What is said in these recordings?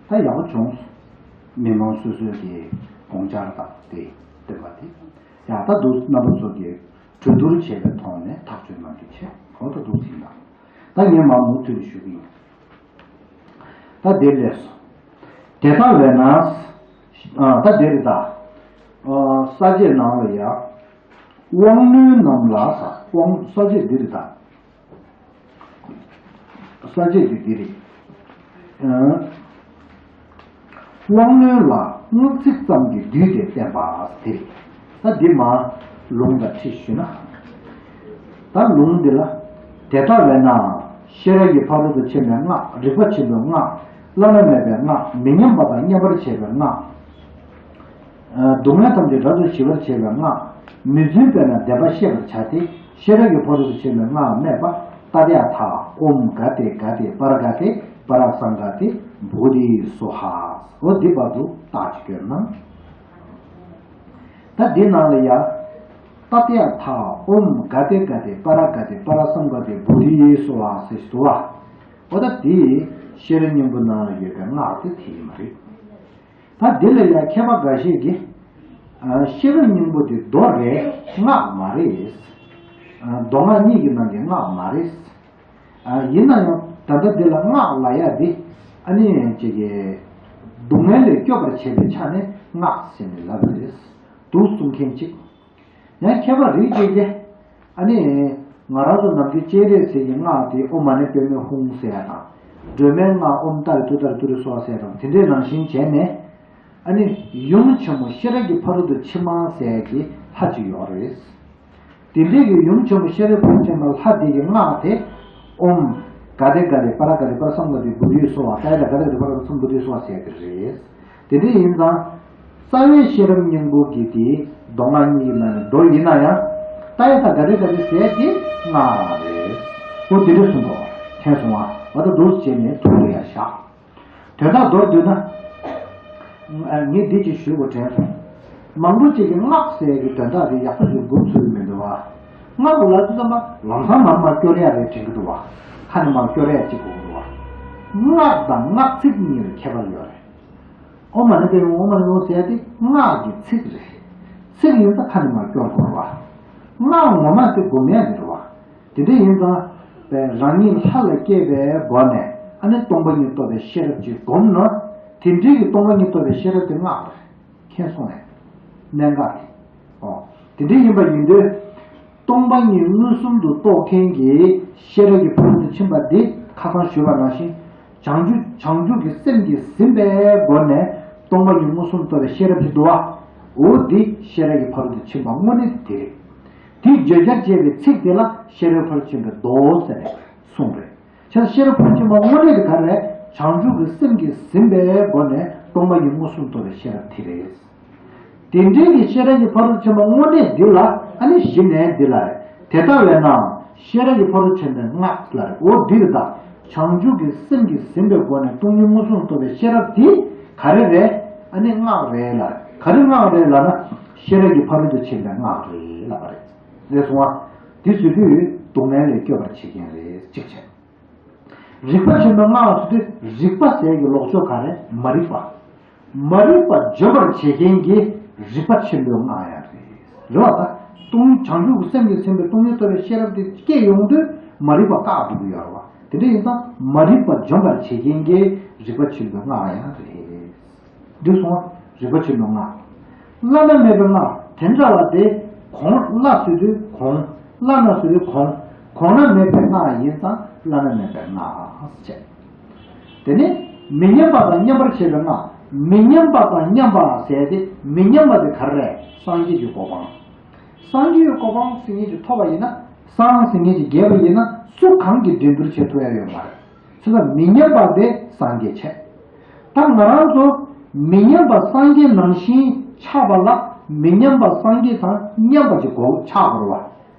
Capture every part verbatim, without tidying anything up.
ད་ཡག་པོ་བྱུང་། མི་མང་སོ་སོའི་གི་དགོངས་འཆར་དང་དེ་བསྟན་པ་དེ། ཡང་ད་འདུག་རྣམ་པ་ཚོ་གིས་གྲོས་བསྡུར་བྱས་པའི་ཐོག་ནས་ཐག་གཅོད་གནང་རྒྱུ་བྱས། འོ་ད་འདུག་ཟིན་ད། ད་ངས་མར་མུ་མཐུད་ནས་ཞུ་གི་ཡིན། ད་དེ་ལས་སོ། དེ་ལྟ་བས་ན། ཨ་ད་དེ་རེད་ད། ཨ་ས་བཅད་ནང་ལ་ཡ། དབང་རྣོན་རྣམས་ལ་ས་དབང་ས་བཅད་འདི་རེད་ད། ས་བཅད་འདི་འདི་རེད། ཨ། དབང་རྣོན་ལ་སྔགས་ཚིག་ཙམ་གྱིས་བསྡུས་ཏེ་བསྟན་པ་དེ་རེད། ད་འདི་མ་ལུང་དང་ཁྲིད་ཞུས་ན། ད་ལུང་འདི་ལ། དེ་ལྟ་བས་ན། ཤེས་རབ་ཀྱི་ཕ་རོལ་ཏུ་ཕྱིན་པའི་སྔགས། རིག་པ་ཆེན་པོའི་སྔགས། བླ་ན་མེད་པའི་སྔགས། མི་མཉམ་པ་དང་མཉམ་པར་བྱེད་པའི་སྔགས། སྡུག་བསྔལ་ཐམས་ཅད་རབ་ཏུ་ཞི་བར་བྱེད་པའི་སྔགས། མི་བརྫུན་པས་ན་བདེན་པ་ཤེས་པར་བྱ་སྟེ། ཤེས་རབ་ཀྱི་ཕ་རོལ་ཏུ་ཕྱིན་པའི་སྔགས་སྨྲས་པ། ཏདྱ་ཐཱ། ཨོཾ་ག་ཏེ་ག་ཏེ་པཱ་ར་ག་ཏེ་པཱ་ར་སཾ་ག་ཏེ་བོ་དྷི་སྭཱ་ཧཱ། འོ་འདི་བར་དུ་རྟགས་ཅིག་སྐྱོན་གནང་། ད་འདི་ནང་ལ་ཡ། ཏདྱ་ཐཱ། ཨོཾ་ག་ཏེ་ག་ཏེ་པཱ་ར་ག་ཏེ་པཱ་ར་སཾ་ག་ཏེ་བོ་དྷི་སྭཱ་ཧཱ་ཟེར་འདུག་བ། འོ་ད་འདི་ཤེས་རབ་སྙིང་པོ་ནང་ལ་ཡོད་པའི་སྔགས་དེ་དེ་ཡིན་པ་རེད། ད་འདི་ལ་ཡང་མཁས་པ་འགའ་ཤས་ཀྱིས། ཨ་ཤེས་རབ་སྙིང་པོ་དེ་མདོ་རེད། སྔགས་མ་རེད། ཨ་མདོ་སྔགས་གཉིས་ཀྱི་ནང་གི་སྔགས་མ་རེད། ཨ་ཡིན་ན་ཡང་ད་ལྟ་འདི་ལ་སྔགས་ལབ་ཡ་དེ་ཨ་ནི་ཅིག་གི་སྡུག་བསྔལ་ལས་སྐྱོབ་པར་བྱེད་པའི་ཆ་ནས་སྔགས་ཟེར་ནས་ལབ་པ་རེད། འདུག་གསུང་མཁན་གཅིག་ཡང་མཁས་པ་རིགས་གཅིག་གིས། ཨ་ནི། ང་རང་ཚོ་ནམ་རྒྱུན་སྤྱན་རས་གཟིགས་ཀྱི་སྔགས་དེ་ཨོཾ་མ་ཎི་པདྨེ་ཧཱུྃ་ཟེར་ཡ་དང་། སྒྲོལ་མའི་སྔགས་ཨོཾ་ཏཱ་རེ་ཏུཏྟཱ་རེ་ཏུ་རེ་སྭཱ་ཧཱ་ཟེར་ཡ་དང་དེ་འདྲའི་ནང་བཞིན་བྱས་ནས། ཨ་ནི། ཡུམ་ཆེན་མོ་ཤེས་རབ་ཀྱི་ཕ་རོལ་ཏུ་ཕྱིན་མ་ཟེར་ཡ་གི་ལྷ་གཅིག་ཡོད་རེད། དེ་འདྲའི་གི་ཡུམ་ཆེན་མོ་ཤེས་རབ་ཕ་རོལ་ཏུ་ཕྱིན་པ་ལྷ་དེ་གི་སྔགས་དེ། ཨོཾ། ག་ཏེ་ག་ཏེ་པཱ་ར་ག་ཏེ་པཱ་ར་སཾ་ག་ཏེ་བོ་དྷི་སྭཱ་ཧཱ། ཏདྱ་ཐཱ། ག་ཏེ་ག་ཏེ་པཱ་ར་ག་ཏེ་སཾ་བོ་དྷི་སྭཱ་ཧཱ་ཟེར་གི་རེད། དེ་འདྲ་ཡིན་ཙང་། རྩ་བའི་ཤེས་རབ་སྙིང་པོ་གི་དེ་མདོ་སྔགས་གཉིས་ཀྱི་ནང་ནས་མདོ་ཡིན་ན་ཡང་། ཏདྱ་ཐཱ། ག་ཏེ་ག་ཏེ་ཟེར་དེ་སྔགས་རང་རེད། ཁོ་དེ་འདྲ་གསུངས་པ་དྲན་སོང་ང་། འོ་ད་འདུག་སེ་བྱས་ནས་ཐུགས་ལ་ཡ་བཞག་དོན་དག་མདོར་བསྡུས་ན། ཨ་ངས་འདི་ཅིག་ཞུ་དགོས་དྲན་སོང་། མང་པོ་ཅིག་གིས་སྔགས་ཟེར་གྱི་དོན་དག་དེ་ཡག་པོ་ཞིག་འགོ་ཚུགས་ཀྱི་མི་འདུག་བ། སྔགས་ལབ་དུས་ཙམ་པ་ལམ་སང་མར་མར་སྐྱོར་ཡ་རེད་དྲན་གྱི་འདུག་བ། ཁ་ནས་མར་སྐྱོར་ཡ་ཅིག་དགོས་ཀྱི་འདུག་བ། སྔགས་དང་སྔགས་ཚིག་གཉིས་ལ་ཁྱད་པར་ཡོད་རེད། ཨོཾ་མ་ཎི་པདྨེ་ཧཱུྃ། ཨོཾ་མ་ཎི་པདྨེ་ཧཱུྃ་ཟེར་ཡ་དེ་སྔགས་ཀྱི་ཚིག་རེད། ཚིག་ཡིན་ཙང་ཁ་ནས་མར་སྐྱོར་དགོས་རེད་བ། སྔགས་ངོ་མ་དེ་སྒོམ་ཡ་དེ་རེད་བ། དེ་འདྲ་ཡིན་ཙང་། པའི་རང་ཉིད་ལྷ་ལ་སྐྱེས་པའི་སྒོ་ནས་ཨ་ནི་སྟོང་པ་ཉིད་རྟོགས་པའི་ཤེས་རབ་ཅིག་སྒོམ་ན། དེ་འདྲའི་གི་སྟོང་པ་ཉིད་རྟོགས་པའི་ཤེས་རབ་དེ་སྔགས་རེད། མཁྱེན་སོང་ངས། གནད་འགག་རེད། ཨོ། དེ་འདྲ་ཡིན་པ་ཡིན་དུས། སྟོང་པ་ཉིད་མངོན་སུམ་དུ་རྟོགས་མཁན་གྱི་ཤེས་རབ་ཀྱི་ཕ་རོལ་ཏུ་ཕྱིན་པ་འདི་ཁ་སང་ཞུས་པ་ནང་བཞིན། བྱང་ཆུབ་བྱང་ཆུབ་ཀྱི་སེམས་ཀྱིས་ཟིན་པའི་སྒོ་ནས་སྟོང་པ་ཉིད་མངོན་སུམ་རྟོགས་པའི་ཤེས་རབ་ཅིག་འདུག་བ། འོ་འདི་ཤེས་རབ་ཀྱི་ཕ་རོལ་ཏུ་ཕྱིན་པ་དངོས་གནས་དེ་རེད། དེ་བརྗོད་བྱར་བྱས་པའི་ཚིག་དེ་ལ་ཤེས་རབ་ཕར་ཕྱིན་པའི་མདོ་ཟེར་ནས་གསུངས་རེད། བྱས་ཙང་ཤེས་རབ་ཕར་ཕྱིན་པ་དངོས་གནས་དེ་ག་རེད། བྱང་ཆུབ་ཀྱི་སེམས་ཀྱིས་ཟིན་པའི་སྒོ་ནས་སྟོང་པ་ཉིད་མངོན་སུམ་རྟོགས་པའི་ཤེས་རབ་དེ་རེད། དེ་འདྲའི་གི་ཤེས་རབ་ཀྱི་ཕ་རོལ་ཕྱིན་པ་དངོས་གནས་འདི་ལ་ཨ་ནི་གཞི་ནས་འདི་ལ་རེད། དེ་ལྟ་བས་ན་ཤེས་རབ་ཀྱི་ཕ་རོལ་ཕྱིན་པའི་སྔགས་ལ་རེད། འོ་འདི་རེད་ད། བྱང་ཆུབ་ཀྱི་སེམས་ཀྱིས་ཟིན་པའི་སྒོ་ནས་སྟོང་ཉིད་མངོན་སུམ་རྟོགས་པའི་ཤེས་རབ་དེ་ག་རེ་རེད། ཨ་ནི་སྔགས་རེད་ལ། ག་རེ་སྔགས་རེད་ལབ་ན། ཤེས་རབ་ཀྱི་ཕ་རོལ་ཏུ་ཕྱིན་པའི་སྔགས་རེད་ལབ་པ་རེད། རེད་སོང་ང་། འདི་ཟེར་དུས་སྡུག་བསྔལ་ལས་སྐྱོབ་པར་བྱེད་མཁན་རེད་གཅིག་བྱས། རིག་པ་ཆེན་པོའི་སྔགས་ཟེར་དུས་རིག་པ་ཟེར་གྱི་ལོག་ཕྱོགས་ག་རེ། མ་རིག་པ། མ་རིག་པ་འཇོམས་པར་བྱེད་མཁན་གྱི་རིག་པ་ཆེན་པོའི་སྔགས་ཡང་རེད། རེད་བ་ད། སྟོང་བྱང་ཆུབ་ཀྱི་སེམས་ཀྱིས་ཟིན་པའི་སྟོང་ཉིད་རྟོགས་པའི་ཤེས་རབ་དེ་སྐྱེ་ཡོང་དུས་མ་རིག་པ་བཀག་འགྲོ་གི་ཡོད་རེད་བ། དེ་འདྲ་ཡིན་ཙང་མ་རིག་པ་འཇོམས་པར་བྱེད་མཁན་གྱི་རིག་པ་ཆེན་པོའི་སྔགས་ཡང་རེད། འདི་སོང་རིག་པ་ཆེན་པོའི་སྔགས། བླ་ན་མེད་པའི་སྔགས་དེ་འདྲ་བ་དེ་གོང་། བླ་ཟེར་དུས་གོང་། བླ་ན་ཟེར་དུས་གོང་། གོང་ན་མེད་པའི་སྔགས་ཡིན་ཙང་བླ་ན་མེད་པའི་སྔགས་བྱས། དེ་ནས་མི་མཉམ་པ་དང་མཉམ་པར་བྱེད་པའི་སྔགས། མི་མཉམ་པ་དང་མཉམ་པ་ཟེར་ཏེ་མི་མཉམ་པ་དེ་ག་རེ་རེད། སངས་རྒྱས་ཀྱི་གོ་འཕང་། སངས་རྒྱས་ཀྱི་གོ་འཕང་ཟེར་མཁན་ཅིག་ཐོབ་པ་ཡིན་ན། སངས་ཟེར་མཁན་ཅིག་རྒྱས་པ་ཡིན་ན་སུ་གང་གིས་འགྲན་བསྡུར་བྱེད་ཐུབ་ཡ་ཡོད་མ་རེད། བྱས་ཙང་མི་མཉམ་པ་དེ་སངས་རྒྱས་བྱས། ད་ང་རང་ཚོ་མི་མཉམ་པ་སངས་རྒྱས་ནང་བཞིན་ཆགས་པ་ལ་མི་མཉམ་པ་སངས་རྒྱས་དང་མཉམ་པ་ཅིག་དགོས་ཆགས་དགོས་རེད་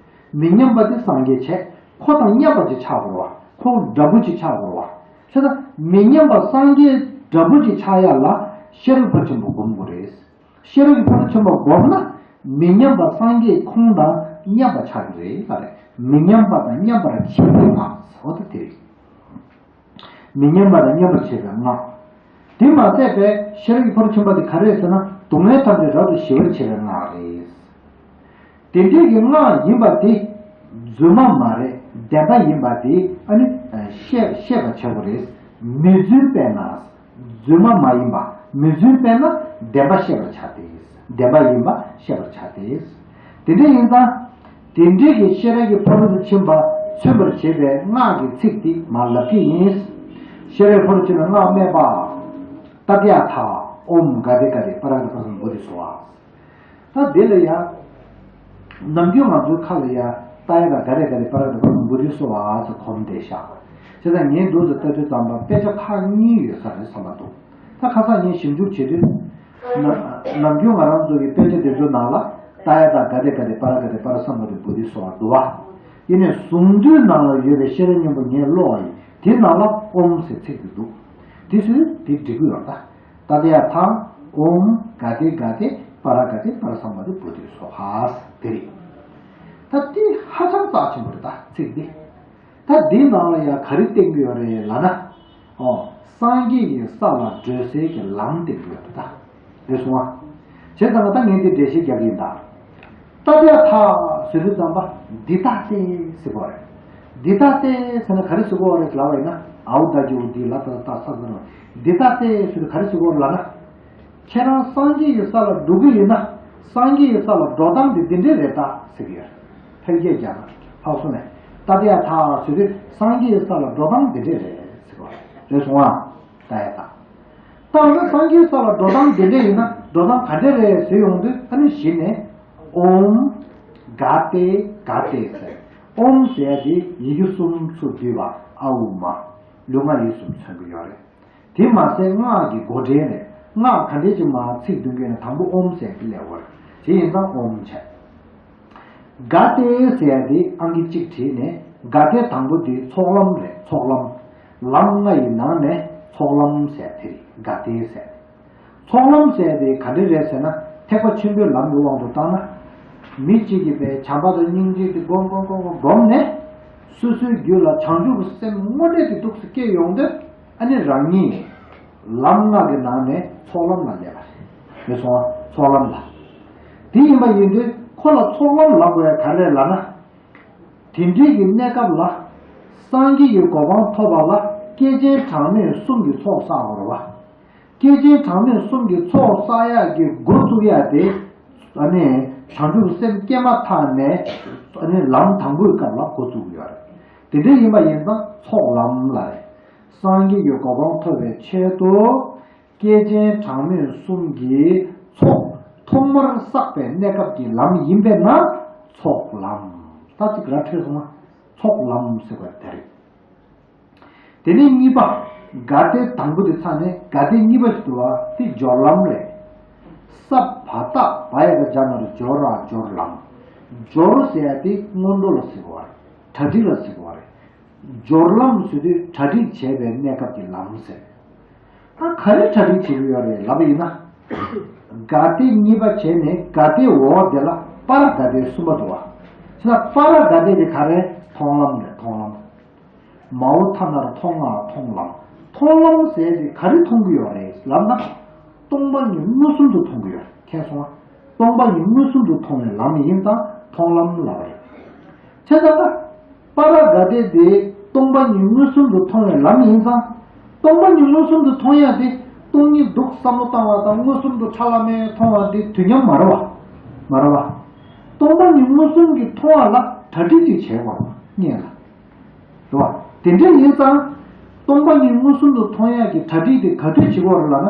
བ། མི་མཉམ་པ་དེ་སངས་རྒྱས་བྱས། ཁོ་དང་མཉམ་པ་ཅིག་ཆགས་དགོས་རེད་བ། ཁོ་འདྲ་པོ་ཅིག་ཆགས་དགོས་རེད་བ། བྱས་ཙང་མི་མཉམ་པ་སངས་རྒྱས་འདྲ་པོ་ཅིག་ཆགས་ཡ་ལ་ཤེས་རབ་ཕར་ཕྱིན་པ་སྒོམ་དགོས་རེད། ཤེས་རབ་ཀྱི་ཕ་རོལ་ཕྱིན་པ་བསྒོམས་ན་མི་མཉམ་པ་སངས་རྒྱས་ཁོང་དང་མཉམ་པ་ཆགས་ཀྱི་རེད་ལ་རེད། མི་མཉམ་པ་དང་མཉམ་པར་བྱེད་པའི་སྔགས་འོ་ད་དེ་རེད། མི་མཉམ་པ་དང་མཉམ་པར་བྱེད་པའི་སྔགས། དེ་མ་ཟད་པའི་ཤེས་རབ་ཀྱི་ཕ་རོལ་ཕྱིན་པ་དེ་ག་རེ་རེད་ཟེར་ན། སྡུག་བསྔལ་ཐམས་ཅད་རབ་ཏུ་ཞི་བར་བྱེད་པའི་སྔགས་རེད། དེ་འདྲའི་གི་སྔགས་ཡིན་པ་དེ་རྫུན་མ་མ་རེད། བདེན་པ་ཡིན་པ་དེ་ཨ་ནི་ཤེས་ཤེས་པར་བྱ་དགོས་རེད། མི་རྫུན་དཔེར་ན། རྫུན་མ་མ་ཡིན་པ། མི་རྫུན་དཔེར་ན་བདེན་པ་ཤེས་པར་བྱ་སྟེ། བདེན་པ་ཡིན་པ་ཤེས་པར་བྱ་སྟེ། དེ་འདྲ་ཡིན་ཙང་། དེ་འདྲའི་གི་ཤེས་རབ་ཀྱི་ཕ་རོལ་ཏུ་ཕྱིན་པ་མཚོན་པར་བྱེད་པའི་སྔགས་ཀྱི་ཚིག་འདི་མར་ལབ་ཀྱི་ཡིན། ཤེས་རབ་ཕ་རོལ་ཕྱིན་པའི་སྔགས་སྨྲས་པ། ཏདྱ་ཐཱ། ཨོཾ་ག་དེ་ག་དེ་པཱ་ར་ག་ཏེ་པཱ་ར་སཾ་བོ་དྷི་སྭཱ་ཧཱ། ད་དེ་ལ་ཡང་། ནམ་རྒྱུན་ང་ཚོའི་ཁ་ལ་ཡང་ཏདྱ་ཐཱ་ག་དེ་ག་དེ་པཱ་ར་ག་ཏེ་པཱ་ར་སཾ་བོ་དྷི་སྭཱ་ཧཱ་ཟེར་གོམས་བསྡད་ཤག་བྱས་ཙང་ངས་འདུག་ཟེར་ལྟ་དུས་ཙམ་པ་དཔེ་ཆ་ཁག་གཉིས་ཡོད་ས་རེད་བསམ་པ་འདུག་ད་ཁ་སང་ངས་ཞིབ་འཇུག་བྱེད་དུས། ན་ནམ་རྒྱུན་ང་རང་ཚོ་གི་དཔེ་ཆ་དེ་ཚོའི་ནང་ལ་ཏདྱ་ཐཱ་ག་དེ་ག་དེ་པཱ་ར་ག་ཏེ་པཱ་ར་སཾ་བོ་དྷི་སྭཱ་ཧཱ་འདུག་བ། ཡིན་ནའི་གཟུངས་བསྡུས་ནང་ལ་ཡོད་པའི་ཤེས་རབ་སྙིང་པོ་ངས་ཀློག་པ་ཡིན། དེའི་ནང་ལ་ཨོཾ་ཟེར་ཚིག་དེ་འདུག་དེ་ཚོས་དེ་འགྲིག་གི་ཡོད་རེད་ད། ཏདྱ་ཐཱ། ཨོཾ་ག་དེ་ག་དེ་པཱ་ར་ག་ཏེ་པཱ་ར་སཾ་བོ་དྷི་སྭཱ་ཧཱ། དེ་རེད། ད་དེ་ཧ་ཅང་རྩ་ཆེན་པོ་རེད་ད་ཚིག་འདི། ད་འདིའི་ནང་ལ་ཡང་ག་རེ་བསྟན་གྱི་ཡོད་རེད་ལབ་ན། ཨོ། སངས་རྒྱས་ཀྱི་ས་ལ་བགྲོད་སའི་གི་ལམ་བསྟན་གྱི་ཡོད་རེད་ད། རེད་སོང་ཨ། བྱས་ཙང་ད་ངས་འདི་འགྲེལ་བཤད་རྒྱག་གི་ཡིན་ད། ཏདྱ་ཐཱ་ཟེར་དུས་ཙམ་པ་འདི་ལྟ་སྟེ་ཟེར་གོ་རེད། འདི་ལྟ་སྟེ་ཟེར་ན་ག་རེ་ཟེར་གོ་རེད་ལབ་པ་ཡིན་ན། ཨའུ་ད་ཇོ་འདི་ལ་ཏ་ཏ་ས་ཟེར་ན། འདི་ལྟ་སྟེ་ཟེར་དུས་ག་རེ་ཟེར་གོ་རེད་ལབ་ན། ཁྱེད་རང་སངས་རྒྱས་ཀྱི་ས་ལ་འགྲོ་གི་ཡིན་ན། སངས་རྒྱས་ཀྱི་ས་ལ་འགྲོ་སྟངས་དེ་འདི་འདྲས་རེད་ད་ཟེར་གི་ཡོད། ཕལ་སྐད་རྒྱག་ན་ཕར་སོང་ནས་ཏདྱ་ཐཱ་ཟེར་དུས་སངས་རྒྱས་ཀྱི་ས་ལ་འགྲོ་སྟངས་འདི་འདྲས་རེད་ཟེར་གི་རེད་སོང་ཨ། ཏདྱ་ཐཱ། ད་འོ་ན་སངས་རྒྱས་ས་ལ་འགྲོ་སྟངས་འདི་འདྲས་ཡིན་ན་འགྲོ་སྟངས་ག་འདྲས་རེད་ཟེར་ཡོང་དུས་ཨ་ནི་གཞི་ནས་ཨོཾ་ག་ཏེ་ག་ཏེ་ཟེར། ཨོཾ་ཟེར་ཡ་དེ་ཡི་གེ་གསུམ་ཚུར་བསྡུས་པ་ཨ་ཨུ་མ། ལུས་ངག་ཡིད་གསུམ་མཚོན་གྱི་ཡོད་རེད། དེ་མ་ཟད་སྔགས་ཀྱི་མགོ་འདྲེན་རེད། སྔགས་ག་འདྲས་ཅིག་མ་ཚིག་བདུན་བརྒྱད་ནས་དང་པོ་ཨོཾ་ཟེར་གྱི་ལས་འོར་དེ་ཡིན་ཙང་ཨོཾ་བྱས། ག་ཏེ་ཟེར་ཡ་དེ་ཨང་ཀི་གཅིག་བྲིས་ནས་ག་ཏེ་དང་པོ་དེ་ཚོགས་ལམ་རེད་ཚོགས་ལམ། ལམ་ལྔ་ཡི་ནང་ནས་ཚོགས་ལམ་ཟེར་དེ་རེད་ག་ཏེ་ཟེར། ཚོགས་ལམ་ཟེར་དེ་ག་འདྲས་རེད་ཟེར་ན་ཐེག་པ་ཆེན་པོའི་ལམ་གྱི་དབང་དུ་བཏང་ན། མི་གཅིག་གིས་པའི་བྱམས་པ་དང་སྙིང་རྗེ་དེ་སྒོམ་སྒོམ་སྒོམ་སྒོམ་སྒོམ་ནས། སོ་སོའི་རྒྱུད་ལ་བྱང་ཆུབ་ཀྱི་སེམས་དངོས་འབྲེལ་དེ་འདུག་སེ་སྐྱེ་ཡོང་དུས། ཨ་ནི་རང་ཉིད་ལམ་ལྔ་གི་ནང་ནས་ཚོགས་ལམ་ལ་སླེབས་པ་རེད། རེད་སོང་ཨ། ཚོགས་ལམ་ལ། དེ་ཡིན་པ་ཡིན་དུས་ཁོ་ལ་ཚོགས་ལམ་ལབ་དགོས་ཡ་ག་རེ་རེད་ལབ་ན། དེ་འདྲའི་གི་གནས་སྐབས་ལ་སངས་རྒྱས་ཀྱི་གོ་འཕང་ཐོབ་པ་ལ་བསྐལ་ཆེན་གྲངས་མེད་གསུམ་གྱི་ཚོགས་བསགས་དགོས་རེད་བ། བསྐལ་ཆེན་གྲངས་མེད་གསུམ་གྱི་ཚོགས་བསགས་ཡག་གི་འགོ་བཙུགས་ཡག་དེ། ཨ་ནི་བྱང་ཆུབ་སེམས་སྐྱེས་མ་ཐག་ནས་ཨ་ནི་ལམ་དང་པོའི་སྐབས་ལ་འགོ་བཙུགས་ཡོད་རེད། དེ་འདྲ་ཡིན་པ་ཡིན་ཙང་ཚོགས་ལམ་ལ་རེད། སངས་རྒྱས་ཀྱི་གོ་འཕང་ཐོབ་པའི་ཆེད་དུ། བསྐལ་ཆེན་གྲངས་མེད་གསུམ་གྱི་ཚོགས་ཐོག་མར་བསགས་པའི་གནས་སྐབས་ཀྱི་ལམ་ཡིན་པས་ན་ཚོགས་ལམ། ད་ཅིག་ར་འཕྲོད་སོང་ན་ཚོགས་ལམ་ཟེར་བ་དེ་རེད། དེ་ནས་གཉིས་པ། ག་ཏེ་དང་པོ་དེ་ཚར་ནས་ག་ཏེ་གཉིས་པ་ཞིག་འདུག་བ་དེ་སྦྱོར་ལམ་རེད། ས་བ་ཏ་བ་ཡ་ག་སྦྱར་ན་རེད་སྦྱོར་ར་སྦྱོར་ལམ། སྦྱོར་ཟེར་ཡ་དེ་སྔོན་འགྲོ་ལ་ཟེར་བ་རེད། གྲ་སྒྲིག་ལ་ཟེར་བ་རེད། སྦྱོར་ལམ་ཟེར་དུས་གྲ་སྒྲིག་བྱས་པའི་གནས་སྐབས་ཀྱི་ལམ་ཟེར། ད་ག་རེ་གྲ་སྒྲིག་བྱེད་ཀྱི་ཡོད་རེད་ལབ་པ་ཡིན་ན། ག་ཏེ་གཉིས་པ་བྱས་ནས་ག་ཏེ་འོག་དེ་ལ་པ་ར་ག་ཏེ་གསུམ་པ་འདུག་བ། ཕྱི་ལ་པ་ར་ག་ཏེ་དེ་ག་རེ་མཐོང་ལམ་རེད་མཐོང་ལམ། མའོ་ཐ་ན་ར་མཐོང་ང་མཐོང་ལམ། མཐོང་ལམ་ཟེར་དེ་ག་རེ་མཐོང་གི་ཡོད་རེད་ལབ་ན། སྟོང་པ་ཉིད་མངོན་སུམ་དུ་མཐོང་གི་ཡོད་རེད་མཁྱེན་སོང་ང་། སྟོང་པ་ཉིད་མངོན་སུམ་དུ་མཐོང་བའི་ལམ་ཡིན་ཙང་མཐོང་ལམ་ལབ་པ་རེད། བྱས་ཙང་ན། པ་ར་ག་ཏེ་དེ་སྟོང་པ་ཉིད་མངོན་སུམ་དུ་མཐོང་བའི་ལམ་ཡིན་ཙང་། སྟོང་པ་ཉིད་མངོན་སུམ་དུ་མཐོང་ཡ་དེ་སྟོང་ཉིད་འདུག་བསམ་བློ་བཏང་བ་དང་མངོན་སུམ་དུ་ཁྲ་ལམ་མེ་མཐོང་བ་དེ་དུས་མཉམ་མ་རེད་བ། མ་རེད་བ། སྟོང་པ་ཉིད་མངོན་སུམ་གྱིས་མཐོང་བ་ལ་གྲ་སྒྲིག་ཅིག་བྱས་པ་རེད་བ་སྔོན་ལ། རེད་བ། དེ་འདྲ་ཡིན་ཙང་། སྟོང་པ་ཉིད་མངོན་སུམ་དུ་མཐོང་ཡ་གི་གྲ་སྒྲིག་དེ་ག་དུས་བྱེད་དགོས་རེད་ལབ་ན།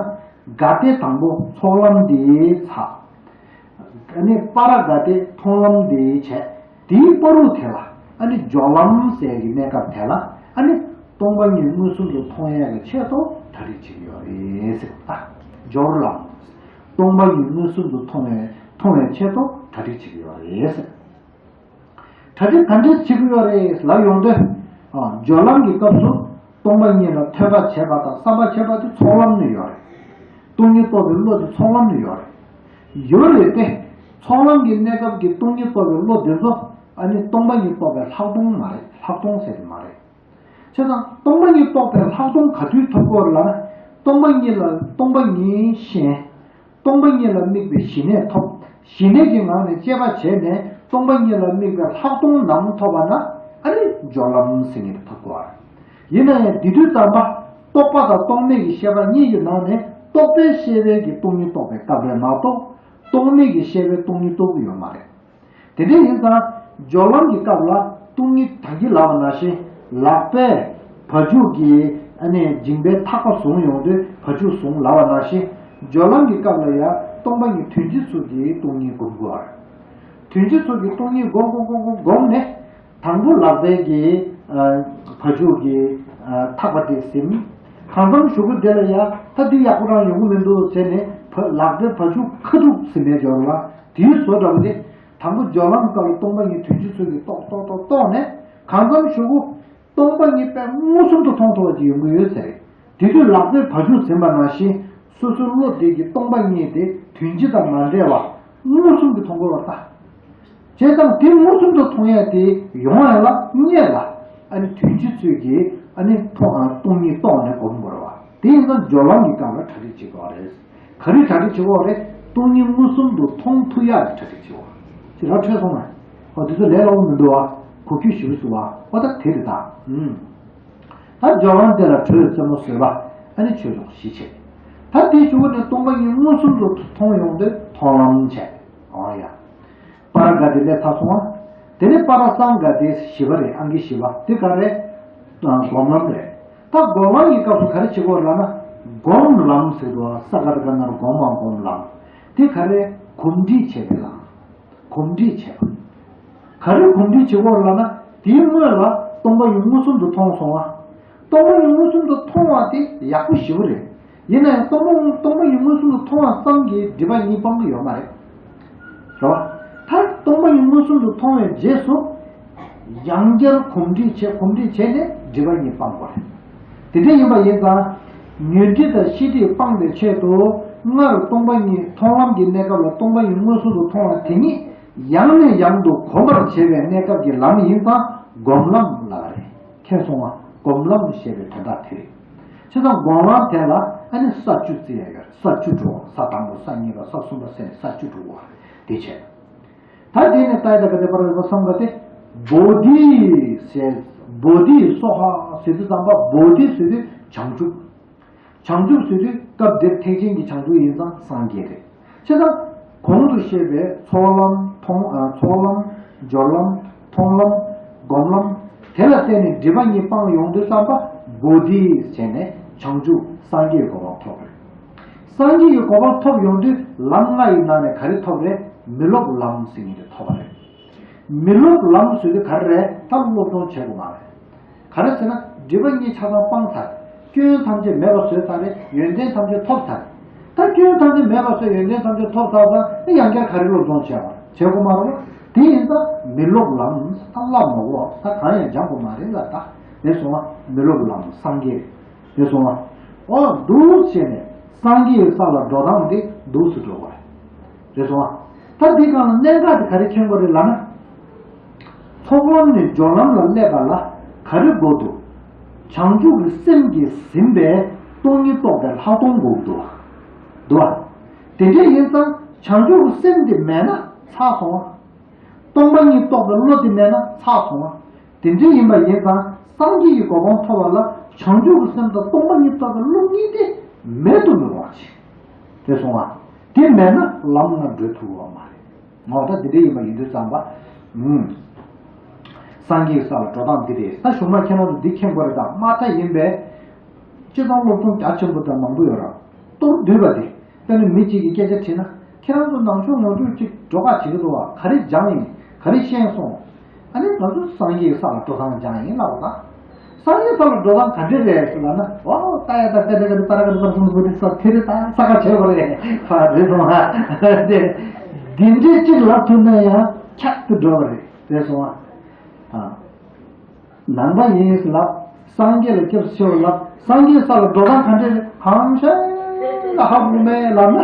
ག་ཏེ་དང་པོ་ཚོགས་ལམ་དེ་ཚར། ཨ་ནི་པ་ར་ག་ཏེ་མཐོང་ལམ་དེ་བྱས། དེའི་བར་དུ་དེ་ལ་ཨ་ནི་སྦྱོར་ལམ་ཟེར་གྱི་གནས་སྐབས་དེ་ལ་ཨ་ནི་སྟོང་པ་ཉིད་མངོན་སུམ་དུ་མཐོང་ཡས་ཀྱི་ཆེད་དུ་གྲ་སྒྲིག་བྱེད་ཀྱི་ཡོད་རེད་ཟེར་བ་ད། སྦྱོར་ལམ། སྟོང་པ་ཉིད་མངོན་སུམ་དུ་མཐོང་བའི་མཐོང་བའི་ཆེད་དུ་གྲ་སྒྲིག་བྱེད་ཀྱི་ཡོད་རེད་ཟེར། གྲ་སྒྲིག་ག་འདྲས་བྱེད་ཀྱི་ཡོད་རེད་ལབ་ཡོང་དུས། ཨ། སྦྱོར་ལམ་གྱི་སྐབས་སུ་སྟོང་པ་ཉིད་ལ་ཐོས་པ་བྱེད་པ་དང་བསམ་པ་བྱེད་པ་དེ་ཚོགས་ལམ་ནས་ཡོད་རེད། སྟོང་ཉིད་རྟོགས་པའི་བློ་དེ་ཚོགས་ལམ་ནས་ཡོད་རེད། ཡོད་རེད་དེ། ཚོགས་ལམ་གྱི་གནས་སྐབས་ཀྱི་སྟོང་ཉིད་རྟོགས་པའི་བློ་དེ་ཚོ་ཨ་ནི་སྟོང་པ་ཉིད་རྟོགས་པའི་ལྷག་མཐོང་མ་རེད་ལྷག་མཐོང་ཟེར་གྱི་མ་རེད། བྱས་ཙང་སྟོང་པ་ཉིད་རྟོགས་པའི་ལྷག་མཐོང་ག་དུས་ཐོབ་དགོས་རེད་ལབ་ན། སྟོང་པ་ཉིད་ལ་སྟོང་པ་ཉིད་ཤེས། སྟོང་པ་ཉིད་ལ་དམིགས་པའི་ཞི་གནས་ཐོབ། ཞི་གནས་ཀྱི་ངང་ནས་དཔྱད་པ་བྱས་ནས་སྟོང་པ་ཉིད་ལ་དམིགས་པའི་ལྷག་མཐོང་ནམ་ཐོབ་པ་ན། ཨ་ནི་སྦྱོར་ལམ་ཟེར་མཁན་དེ་ཐོབ་དགོས་པ་རེད། ཡིན་ན་ཡང་དེ་དུས་ཙམ་པ་རྟོག་པ་དང་རྟོག་མེད་ཀྱི་ཤེས་པ་གཉིས་ཀྱི་ནང་ནས་རྟོག་པའི་ཤེས་པའི་གི་སྟོང་ཉིད་རྟོགས་པའི་སྐབས་རེད་མ་གཏོགས། རྟོག་མེད་ཀྱི་ཤེས་པའི་སྟོང་ཉིད་རྟོགས་ཀྱི་ཡོད་མ་རེད། དེ་འདྲ་ཡིན་ཙང་། སྦྱོར་ལམ་གྱི་སྐབས་ལ་སྟོང་ཉིད་ད་གིན་ལབ་པ་ནང་བཞིན་ལག་པས་བ་ཕྱུགས་ཀྱི་ཨ་ནི་མཇིང་པའི་ཐག་པ་བཟུང་ཡོང་དུས་བ་ཕྱུགས་བཟུང་ལབ་པ་ནང་བཞིན། སྦྱོར་ལམ་གྱི་སྐབས་ལ་ཡང་སྟོང་པ་ཉིད་དོན་སྤྱི་གཙུག་གི་སྟོང་ཉིད་སྒོམ་དགོས་པ་རེད། དོན་སྤྱི་གཙུག་གི་སྟོང་ཉིད་སྒོམ་སྒོམ་སྒོམ་སྒོམ་སྒོམ་ནས། དང་པོ་ལག་པའི་གི་ཨ་བ་ཕྱུགས་ཀྱི་ཨ་ཐག་པ་དེ་ཟིན། གང་འཚམ་གཞུག་གུ་དེ་ལ་ཡང་ད་འདི་ཡག་པོ་རང་ཡོང་གི་མི་འདུག་ཟེར་ནས་བ་ལག་པའི་བ་ཕྱུགས་ཁ་ཐུག་ཟིན་ནས་སྦྱོར་བ་དེའི་བཟོ་འདྲ་བ་དེ། དང་པོ་སྦྱོར་ལམ་སྐབས་ལ་སྟོང་པ་ཉིད་དོན་སྤྱི་གཙུག་གི་རྟོགས་རྟོགས་རྟོགས་རྟོགས་ནས། གང་འཚམ་གཞུག་གུ་སྟོང་པ་ཉིད་དཔེ་མངོན་སུམ་དུ་མཐོང་ཐུབ་པ་ཅིག་ཡོང་གི་ཡོད་ཟེར། དེ་དུས་ལག་པའི་བ་ཕྱུགས་ཟིན་པ་ནང་བཞིན། སོ་སོའི་བློ་དེ་གི་སྟོང་པ་ཉིད་དེ་དོན་སྤྱི་དང་མ་འབྲེལ་བ་མངོན་སུམ་དུ་མཐོང་དགོས་པར་ལྟ། བྱས་ཙང་དེ་མངོན་སུམ་དུ་མཐོང་ཡས་དེ་ཡོང་ཡས་ལ་རྙེད་ལ། ཨ་ནི་དོན་སྤྱི་གཙུག་གི་ཨ་ནི་མཐོང་ཨ་སྟོང་ཉིད་རྟོགས་ནས་སྒོམ་དགོས་རེད་བ། དེ་ཡིན་ཙང་སྦྱོར་ལམ་གྱི་སྐབས་ལ་གྲ་སྒྲིག་བྱེད་དགོས་རེད། ག་རེ་གྲ་སྒྲིག་བྱེད་དགོས་རེད། སྟོང་ཉིད་མངོན་སུམ་དུ་མཐོང་ཐུབ་ཡག་གི་གྲ་སྒྲིག་བྱེད་དགོས། ཅི་ར་འཕྲོད་སོང་ན། ཨོ་དེ་ཚོ་ལས་སླ་པོ་མི་འདུག་བ། གོ་རྒྱུ་ཞེ་པོ་ཞིག་བ། ཨོ་ད་དེ་རེད་ད། ཨུམ། ད་སྦྱོར་ལམ་དེ་ལ་དྲོད་རྩེ་མོ་བཟོས་པ། ཨ་ནི་ཆོས་ཕྱོགས་བཞི་བྱས། ད་དེའི་གཞུག་གུ་ནས་སྟོང་པ་ཉིད་མངོན་སུམ་དུ་མཐོང་ཡོང་དུས་མཐོང་ལམ་བྱས། ཨོ་ཡ། པ་ར་ག་ཏེ་ལས་ཚར་སོང་བ། དེ་ནས་པ་ར་སང་ག་ཏེ་བཞི་པ་རེད། ཨང་ཀི་བཞི་པ་དེ་ག་རེད། ཨ་སྒོམ་ལམ་རེད། ད་སྒོམ་ལམ་གྱི་སྐབས་སུ་ག་རེ་བྱེད་དགོས་ལབ་ན། སྒོམ་ལམ་ཟེར་དུས་ས་ག་ར་ག་ན་རོ་སྒོམ་པ་སྒོམ་ལམ། དེ་ག་རེ། གོམས་འདྲིས་བྱེད་པའི་ལམ། གོམས་འདྲིས་བྱེད་པ། ག་རེ་གོམས་འདྲིས་བྱེད་དགོས་ལབ་ན། དེའི་སྔོན་ལ་སྟོང་པ་ཉིད་མངོན་སུམ་དུ་མཐོང་སོང་བ། སྟོང་པ་ཉིད་མངོན་སུམ་དུ་མཐོང་བ་དེ་ཡག་པོ་ཞེ་པོ་རེད། ཡིན་ན་ཡང་སྟོང་པ་སྟོང་པ་ཉིད་མངོན་སུམ་དུ་མཐོང་བ་ཙམ་གྱིས་སྒྲིབ་པ་གཉིས་སྤང་གི་ཡོད་མ་རེད། རེད་བ། ད་སྟོང་པ་ཉིད་མངོན་སུམ་དུ་མཐོང་བའི་རྗེས་སུ། ཡང་བསྐྱར་གོམས་འདྲིས་བྱས་གོམས་འདྲིས་བྱས་ནས་སྒྲིབ་པ་གཉིས་སྤང་དགོས་རེད། དེ་འདྲ་ཡིན་པ་ཡིན་ཙང་། ཉོན་སྒྲིབ་དང་ཤེས་སྒྲིབ་སྤངས་པའི་ཆེད་དུ། སྔར་སྟོང་པ་ཉིད་མཐོང་ལམ་གྱི་གནས་སྐབས་ལ་སྟོང་པ་ཉིད་མངོན་སུམ་དུ་མཐོང་བ་དེ་ཉིད་ཡང་ནས་ཡང་དུ་གོམས་པར་བྱེད་པའི་གནས་སྐབས་ཀྱི་ལམ་ཡིན་ཙང་སྒོམ་ལམ་ལབ་པ་རེད། མཁྱེན་སོང་བ། སྒོམ་ལམ་ཞེས་པའི་དོན་དག་དེ་རེད། བྱས་ཙང་སྒོམ་ལམ་དེ་ལ་ཨ་ནི་ས་བཅུ་བརྩི་ཡ་ཡོད་རེད། ས་བཅུ་འགྲོ་བ། ས་དང་པོ་ས་གཉིས་པ་ས་གསུམ་པ་ཟེར་ནས་ས་བཅུ་འགྲོ་བ་རེད། དེ་བྱས། ད་དེ་ནས་ཏཱ་ཡ་ཏ་ག་ཏེ་པ་ར་བ་སང་ག་ཏེ། བོ་དྷི་ཟེར། བོ་དྷི་སྭཱ་ཧཱ་ཟེར་དུས་ཙམ་པ་བོ་དྷི་ཟེར་དུས་བྱང་ཆུབ། བྱང་ཆུབ་ཟེར་དུས་སྐབས་འདིར་ཐེག་ཆེན་གྱི་བྱང་ཆུབ་ཡིན་ཙང་སངས་རྒྱས་རེད། བྱས་ཙང་གོང་དུ་བཤད་པའི་ཚོགས་ལམ་མཐོང་ཨ་ཚོགས་ལམ་སྦྱོར་ལམ་མཐོང་ལམ་སྒོམ་ལམ་དེ་ལ་བརྟེན་ནས་སྒྲིབ་པ་གཉིས་སྤངས་ཡོང་དུས་ཙམ་པ་བོ་དྷི་ཟེར་ནས་བྱང་ཆུབ་སངས་རྒྱས་ཀྱི་གོ་འཕང་ཐོབ་རེད། སངས་རྒྱས་ཀྱི་གོ་འཕང་ཐོབ་ཡོང་དུས་ལམ་ལྔ་ཡི་ནང་ནས་ག་རེ་ཐོབ་རེད། མི་སློབ་ལམ་ཟེར་མཁན་དེ་ཐོབ་པ་རེད། མི་སློབ་ལམ་ཟེར་དུས་ག་རེ་རེད། ད་སློབ་སྦྱོང་བྱེད་དགོས་མ་རེད། ག་རེ་ཟེར་ན་སྒྲིབ་པ་གཉིས་ཆ་ཚང་སྤངས་ཚར། སྐྱོན་ཐམས་ཅད་མེད་པ་བཟོས་ཚར་རེད། ཡོན་ཏན་ཐམས་ཅད་ཐོབ་ཚར། ད་སྐྱོན་ཐམས་ཅད་མེད་པ་བཟོས་ཡོན་ཏན་ཐམས་ཅད་ཐོབ་ཚར་ཙང་ཨེ་ཡང་བསྐྱར་ག་རེ་སློབ་སྦྱོང་བྱས་པ་བྱེད་དགོས་མ་རེད། དེ་ཡིན་ཙང་མི་སློབ་ལམ་ད་བསླབ་མ་དགོས། ད་གང་ཡང་སྦྱང་དགོས་མ་རེད་ལ། ད་དེ་སོང་བ་མི་སློབ་ལམ་སངས་རྒྱས། དེ་སོང་བ། འོ་འདུག་བྱས་ནས་སངས་རྒྱས་ས་ལ་འགྲོ་སྟངས་དེ་འདུག་སེ་འགྲོ་བ་རེད། དེ་སོང་བ། ད་འདི་གང་ལ་གནད་འགག་དེ་ག་རེ་མཁྱེན་དགོས་རེད་ལབ་ན། ཚོགས་ལམ་ནས་སྦྱོར་ལམ་ལ་སླེབས་པ་ལ་ག་རེ་དགོས་འདུག་བྱང་ཆུབ་ཀྱི་སེམས་ཀྱིས་ཟིན་པའི་སྟོང་ཉིད་རྟོགས་པའི་ལྷག་མཐོང་དགོས་འདུག་འདུག་བ། དེ་འདྲ་ཡིན་ཙང་བྱང་ཆུབ་ཀྱི་སེམས་དེ་མེད་ན་ཚར་སོང་བ། སྟོང་པ་ཉིད་རྟོགས་པའི་བློ་དེ་མེད་ན་ཚར་སོང་བ། དེ་འདྲ་ཡིན་པ་ཡིན་ཙང་སངས་རྒྱས་ཀྱི་གོ་འཕང་ཐོབ་པ་ལ་བྱང་ཆུབ་ཀྱི་སེམས་དང་སྟོང་པ་ཉིད་རྟོགས་པའི་བློ་གཉིས་དེ་མེད་དུ་མི་རུང་བ་ཞིག་དེ་སོང་བ། དེ་མེད་ན་ལམ་ལྔ་བགྲོད་ཐུབ་ཀྱི་ཡོད་མ་རེད། འོ་ད་དེ་འདྲ་ཡིན་པ་ཡིན་དུས་ཙམ་པ། ཨུམ། སངས་རྒྱས་ས་ལ་འགྲོ་སྟངས་འདི་རེད། ད་གཞུག་མ་ཁྱེད་རང་ཚོ་འདི་མཁྱེན་དགོས་རེད། ད་མ་མཐའ་ཡིན་པས། སྤྱིར་བཏང་སློབ་སྦྱོང་རྒྱ་ཆེན་པོ་དང་མང་པོ་ཡོད་ར། མདོར་བསྡུས་པ་དེ། དཔེར་ན་མི་གཅིག་གིས་སྐད་ཆ་དྲིས་ན། ཁྱེད་རང་ཚོ་ནང་ཆོས་ངོ་སྤྲོད་ཅིག་འགྲོ་ཁ་བྱེད་ཀྱི་འདུག་བ། ག་རེ་སྦྱངས་ཡིན། ག་རེ་ཤེས་སོང་། ཨ་ནི་ང་ཚོ་སངས་རྒྱས་ས་ལ་འགྲོ་སྟངས་སྦྱངས་ཡིན་ལབ་པ་དང་། སངས་རྒྱས་ས་ལ་འགྲོ་སྟངས་ག་འདྲ་རེད་ཟེར་ལབ་ན། ཨོ་ཏཱ་ཡ་ཏ་ཏེ་ཏེ་ཏེ་ཏ་ར་ཀ་ཏི་པ་ར་སུ་སུ་རི་ས་ཐེ་རེ་ཏ་ས་ཀ་བྱེད་པ་རེད། ཧ་རེད་སོང་ཧ། དེ་འདི་འདྲའི་གཅིག་ལབ་ཐུབ་ན་ཡང་ཁྱག་ཏུ་འགྲོ་བ་རེད། རེད་སོང་ཧ། ཨ། ནང་པ་ཡིན་ལབ། སངས་རྒྱས་ལ་སྐྱབས་སུ་མཆིའོ་ལབ། སངས་རྒྱས་ས་ལ་འགྲོ་སྟངས་ག་འདྲ་རེད། གང་ཤར་ལ་ཧ་གོ་མེད་ལབ་ན།